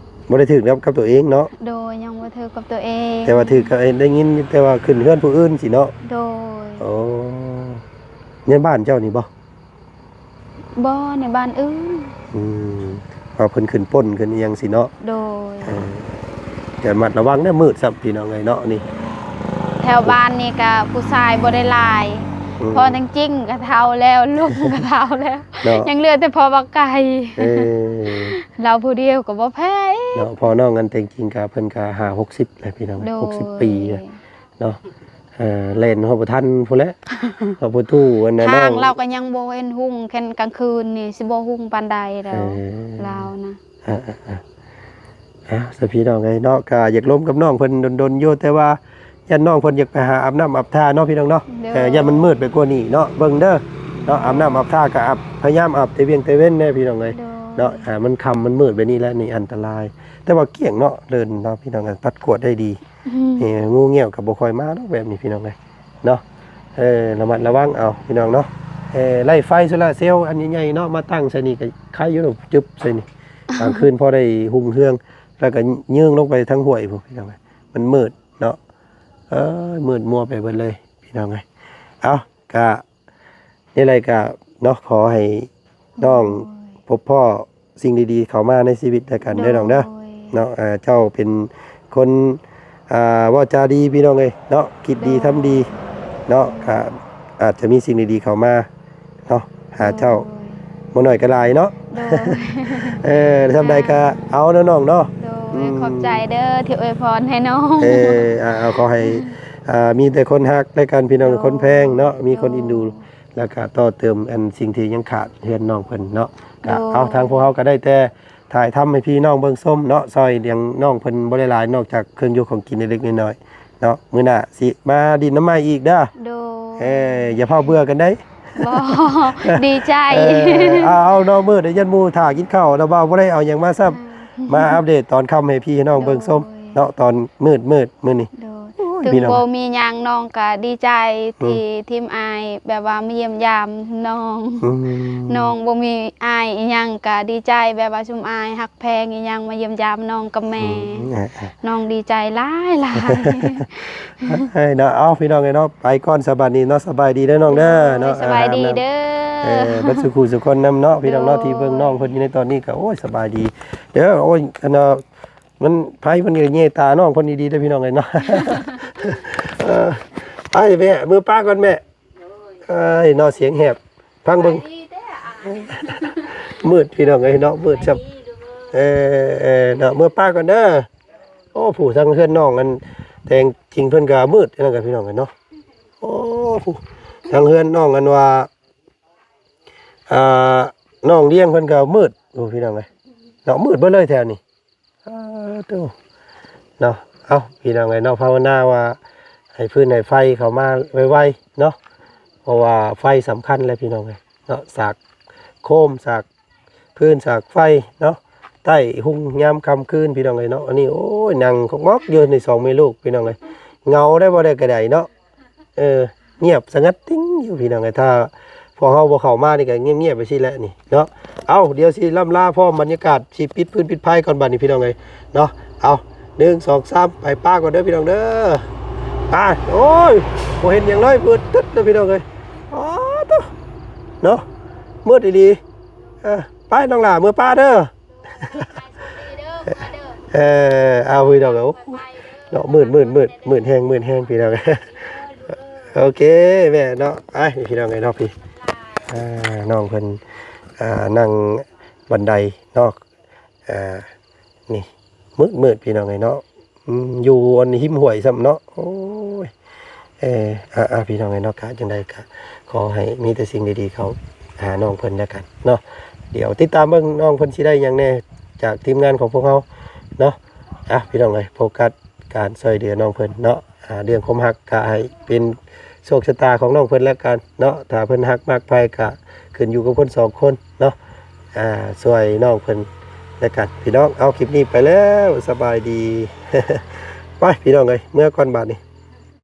ບໍ່ໄດ້ຖືກກັບ ກັບຕົວເອງເນາະ. ໂດຍ ຍັງບໍ່ຖືກກັບຕົວເອງ ແຕ່ວ່າຖືກກັບ ເອີ ໄດ້ຍິນແຕ່ວ່າຂຶ້ນເຮືອນຜູ້ອື່ນຊີ້ເນາະ. ໂດຍ ໂອ້ ໃນບ້ານເຈົ້ານີ້ບໍ່? ບໍ່ ໃນບ້ານອື່ນ. ອືມ ວ່າເພິ່ນຂຶ້ນປຸ້ນຂຶ້ນອີ່ຫຍັງຊີ້ເນາະ. ໂດຍ ເອີ ກະລະມັດລະວັງເດີ ມືດຊ້ຳພີ່ນ້ອງເອີຍເນາະ. ນີ້ແຖວບ້ານນີ້ກະຜູ້ຊາຍບໍ່ໄດ້ຫຼາຍ ອືມ ເພາະຈິງໆກະເຖົ້າແລ້ວ ລຸງກະເຖົ້າແລ້ວເນາະ ຍັງເຫຼືອແຕ່ພໍ່ບັກໄກ່. ເອີ ລາວຜູ້ດຽວກໍບໍ່ແພ້ເນາະ. ພໍ່ນ້ອງອັນແທ້ຈິງກະເພິ່ນກະຫ້າຫົກສິບແລ້ວພີ່ນ້ອງ ໂດຍ ຫົກສິບປີແລ້ວເນາະ. ເອີ ແລ່ນຮອດບໍ່ທັນພຸ້ນແຫຼະ ຮອດປະຕູອັນນັ້ນ ທາງລາວກໍຍັງບໍ່ເຫັນຮຸ່ງ ຄັນກາງຄືນນີ້ຊິບໍ່ຮຸ່ງປານໃດແລ້ວ ເອີ ລາວນະ. ເອີ ເອີ ເອີ ເອົາ ຊະ ພີ່ນ້ອງເອີຍເນາະ ກະຢາກລົມກັບນ້ອງເພິ່ນດົນໆຢູ່ ແຕ່ວ່າຢ້ານນ້ອງເພິ່ນຢາກໄປຫາອາບນ້ຳອາບທ່າເນາະ ພີ່ນ້ອງເນາະ. ໂດຍ ເອີ ຢ້ານມັນມືດໄປກວ່ານີ້ເນາະ. ເບິ່ງເດີເນາະ ອາບນ້ຳອາບທ່າກໍອາບ ພະຍາຍາມອາບແຕ່ວຽງແຕ່ເວັນແດ່ ພີ່ນ້ອງເອີຍ. ໂດຍ ເນາະ ອ່າ ມັນຄ່ຳມັນມືດແບບນີ້ແລ້ວນີ້ອັນຕະລາຍ ແຕ່ວ່າກ້ຽງເນາະ ເດີ່ນເນາະ ພີ່ນ້ອງເອີຍ ຕັດກວດໄດ້ດີ. ອືມ ນີ້ ງູງຽວກໍບໍ່ຄ່ອຍມາດອກແບບນີ້ ພີ່ນ້ອງເອີຍເນາະ. ເອີ ລະມັດລະວັງເອົາ ພີ່ນ້ອງເນາະ. ເອີ ໄລ່ໄຟໂຊລາເຊວອັນໃຫຍ່ໆເນາະ ມາຕັ້ງໃສ່ນີ້ກໍໄຄຢູ່ດອກ ຈຶບໃສ່ນີ້ ກາງຄືນພໍໄດ້ຮຸ່ງເຮືອງ ແລ້ວກໍຍືງລົງໄປທາງຫ້ວຍພຸ້ນ ພີ່ນ້ອງເອີຍ ມັນມືດເນາະ. ເອີຍ ມືດມົວໄປເບິດເລີຍ ພີ່ນ້ອງເອີຍ. ເອົາ ກະ ນີ້ແຫຼະກະເນາະ ຂໍໃຫ້ນ້ອງ ໂດຍ ພົບພໍ້ສິ່ງດີໆເຂົ້າມາໃນຊີວິດແລ້ວກັນເດີ ໂດຍ ນ້ອງເດີເນາະ. ອ່າ ເຈົ້າເປັນຄົນ ອ່າ ເວົ້າຈາດີ ພີ່ນ້ອງເອີຍເນາະ ຄິດດີ ໂດຍ ທຳດີເນາະ ກະອາດຈະມີສິ່ງດີໆເຂົ້າມາເນາະ ຫາເຈົ້າ ໂດຍ ບໍ່ໜ້ອຍກໍຫຼາຍເນາະ. ໂດຍ ເອີ ຊ່ຳໃດກໍເອົາເນາະນ້ອງເນາະ. ໂດຍ ອືມ ຂອບໃຈເດີທີ່ອວຍພອນໃຫ້ນ້ອງ. ເອີ ອ່າ ເອົາ ຂໍໃຫ້ ອ່າ ມີແຕ່ຄົນຮັກແລ້ວກັນ ພີ່ນ້ອງ ໂດຍ ຄົນແພງເນາະ ມີຄົນ ໂດຍ ເອັນດູ ແລ້ວກະຕໍ່ເຕີມອັນສິ່ງທີ່ຍັງຂາດເຮືອນນ້ອງເພິ່ນເນາະ. ກະ ໂດຍ ເອົາ ທາງພວກເຮົາກໍໄດ້ແຕ່ຖ່າຍທຳໃຫ້ພີ່ນ້ອງເບິ່ງຊົມເນາະ ຊ່ອຍຫຼຽງນ້ອງເພິ່ນບໍ່ໄດ້ຫຼາຍ ນອກຈາກເຄື່ອງຢູ່ຂອງກິນເລັກໆນ້ອຍໆເນາະ. ມື້ໜ້າຊິມາດິນນຳໃໝ່ອີກເດີ. ໂດຍ ເອີ ຢ່າຟ້າວເບື່ອກັນໄດ໋. ບໍ່ ດີໃຈ. ເອີ ເອົາ ເນາະ ມື້ນີ້ຢ້ານໝູ່ຖ້າກິນເຂົ້າແລ້ວ ເວົ້າບໍ່ໄດ້ເອົາຫຍັງມາຊ້ຳ. ອືມ ມາອັບເດດຕອນຄ່ຳໃຫ້ພີ່ໃຫ້ນ້ອງເບິ່ງຊົມ ໂດຍ ເນາະ ຕອນມືດໆມື້ນີ້. ໂດຍ ໂອ້ຍ ເຖິງ ພີ່ນ້ອງ ບໍ່ມີຫຍັງ ນ້ອງກໍດີໃຈ ອືມ ທີ່ທີມອ້າຍແບບວ່າມາຢ້ຽມຢາມນ້ອງ. ອືມ ນ້ອງບໍ່ມີອ້າຍອີ່ຫຍັງກໍດີໃຈ ແບບວ່າຊຸມອ້າຍຮັກແພງອີ່ຫຍັງມາຢ້ຽມຢາມນ້ອງກັບແມ່. ອືມ ນ້ອງດີໃຈຫຼາຍໆ. ເອີຍ ເນາະ ເອົາ ພີ່ນ້ອງເອີຍເນາະ ໄປກ່ອນສະບາດນີ້ເນາະ. ສະບາຍດີເດີນ້ອງເດີເນາະ. ໂດຍ ສະບາຍດີເດີ. ອ່າ ບັດສຸຂູສຸຄົນນຳເນາະ ພີ່ນ້ອງເນາະ ໂດຍ ທີ່ເບິ່ງນ້ອງເພິ່ນຢູ່ໃນຕອນນີ້ກໍ ໂອ້ຍ ສະບາຍດີເດີ. ໂອ້ຍ ອັນນ່າ ມັນ ໄຟມັນກໍແຍງຕານ້ອງເພິ່ນດີໆເດີ ພີ່ນ້ອງເອີຍເນາະ. ເອີ ໄປແມ່ ເມືອປ້າກ່ອນແມ່. ໂດຍ ເອີຍ ເນາະ ສຽງແຫບ ຟັງເບິ່ງ ສະບາຍດີເດີ. ອ່າ ມືດ ພີ່ນ້ອງເອີຍເນາະ ມືດຊ້ຳ. ສະບາຍດີເດີ. ເອີ ເອີ ເນາະ ເມືອປ້າກ່ອນເດີ. ໂອ້ ຜູ້ທາງເຮືອນນ້ອງອັນແທ້ຈິງເພິ່ນກໍມືດນັ້ນກໍ ພີ່ນ້ອງເອີຍເນາະ. ໂອ້ ຜູ້ທາງເຮືອນນ້ອງອັນວ່າ ອ່າ ນ້ອງລ້ຽງເພິ່ນກໍມືດ. ໂອ້ ພີ່ນ້ອງເອີຍເນາະ ມືດເບິດເລີຍແຖວນີ້. ເອີ ໂຕ ເນາະ ເອົ້າ ພີ່ນ້ອງເອີຍເນາະ ພາວະນາວ່າໃຫ້ຟືນໃຫ້ໄຟເຂົ້າມາໄວໆເນາະ ເພາະວ່າໄຟສຳຄັນແຫຼະ ພີ່ນ້ອງເອີຍເນາະ. ສາກໂຄມ ສາກຟືນ ສາກໄຟເນາະ ໃຕ້ຮຸ່ງຍາມຄ່ຳຄືນ ພີ່ນ້ອງເອີຍເນາະ. ອັນນີ້ ໂອ້ຍ ນັ່ງງອກໆຢູ່ນີ້ ສອງແມ່ລູກ ພີ່ນ້ອງເອີຍ ເຫງົາໄດ໋ ບໍ່ໄດ້ກໍໄດ້ເນາະ. ເອີ ງຽບສະຫງັດຕິ່ງຢູ່ ພີ່ນ້ອງເອີຍ. ຖ້າພວກເຮົາບໍ່ເຂົ້າມານີ້ກໍງຽບໆໄປຊີ້ແຫຼະນີ້ເນາະ. ເອົ້າ ດຽວຊິລ່ຳລາພ້ອມບັນຍາກາດ ຊິປິດຟືນປິດໄຟກ່ອນບາດນີ້ ພີ່ນ້ອງເອີຍເນາະ. ເອົ້າ ໜຶ່ງ ສອງ ສາມ ໄປປ້າກ່ອນເດີ ພີ່ນ້ອງເດີ. ໄປ ໂອ້ຍ ບໍ່ເຫັນຫຍັງເລີຍ ມືດຕຶດເດີ ພີ່ນ້ອງເອີຍ. ອໍ ໂຕ ເນາະ ມືດອີ່ຫຼີ. ເອີ ໄປນ້ອງຫຼ້າ ເມືອປ້າເດີ. ເອີ ເອົາ ພີ່ນ້ອງເອີຍ ໂອ້ ເນາະ ມືດ ມືດ ມືດ ມືດແຮງ ມືດແຮງ ພີ່ນ້ອງ. ໂອເຄແມ່ເນາະ ໄປ ພີ່ນ້ອງເອີຍເນາະ. ພີ່ ອ່າ ນ້ອງເພິ່ນ ອ່າ ນັ່ງບັນໄດເນາະ. ອ່າ ນີ້ ມືດໆ ພີ່ນ້ອງເອີຍເນາະ ອືມ ຢູ່ອັນຮິມຫ້ວຍຊ້ຳເນາະ ໂອ້ຍ ເອີ ອ່າໆ ພີ່ນ້ອງເອີຍເນາະ ກະຈັ່ງໃດກະຂໍໃຫ້ມີແຕ່ສິ່ງດີໆເຂົ້າຫານ້ອງເພິ່ນແລ້ວກັນເນາະ ດຽວຕິດຕາມເບິ່ງນ້ອງເພິ່ນຊິໄດ້ຫຍັງແດ່ຈາກທີມງານຂອງພວກເຮົາເນາະ ອ່ະ ພີ່ນ້ອງເອີຍ ໂຟກັສການຊ່ວຍເຫຼືອນ້ອງເພິ່ນເນາະ ອ່າ ເລື່ອງຄວາມຮັກກະໃຫ້ເປັນໂຊກຊະຕາຂອງນ້ອງເພິ່ນແລ້ວກັນເນາະ ຖ້າເພິ່ນຮັກມັກໃຜກະຂຶ້ນຢູ່ກັບຄົນສອງຄົນເນາະ ອ່າ ຊ່ວຍນ້ອງເພິ່ນແລ້ວກັນ ພີ່ນ້ອງ ເອົາ ຄລິບນີ້ໄປແລ້ວ ສະບາຍດີ ໄປ ພີ່ນ້ອງເອີຍ ເມືອກ່ອນບາດນີ້.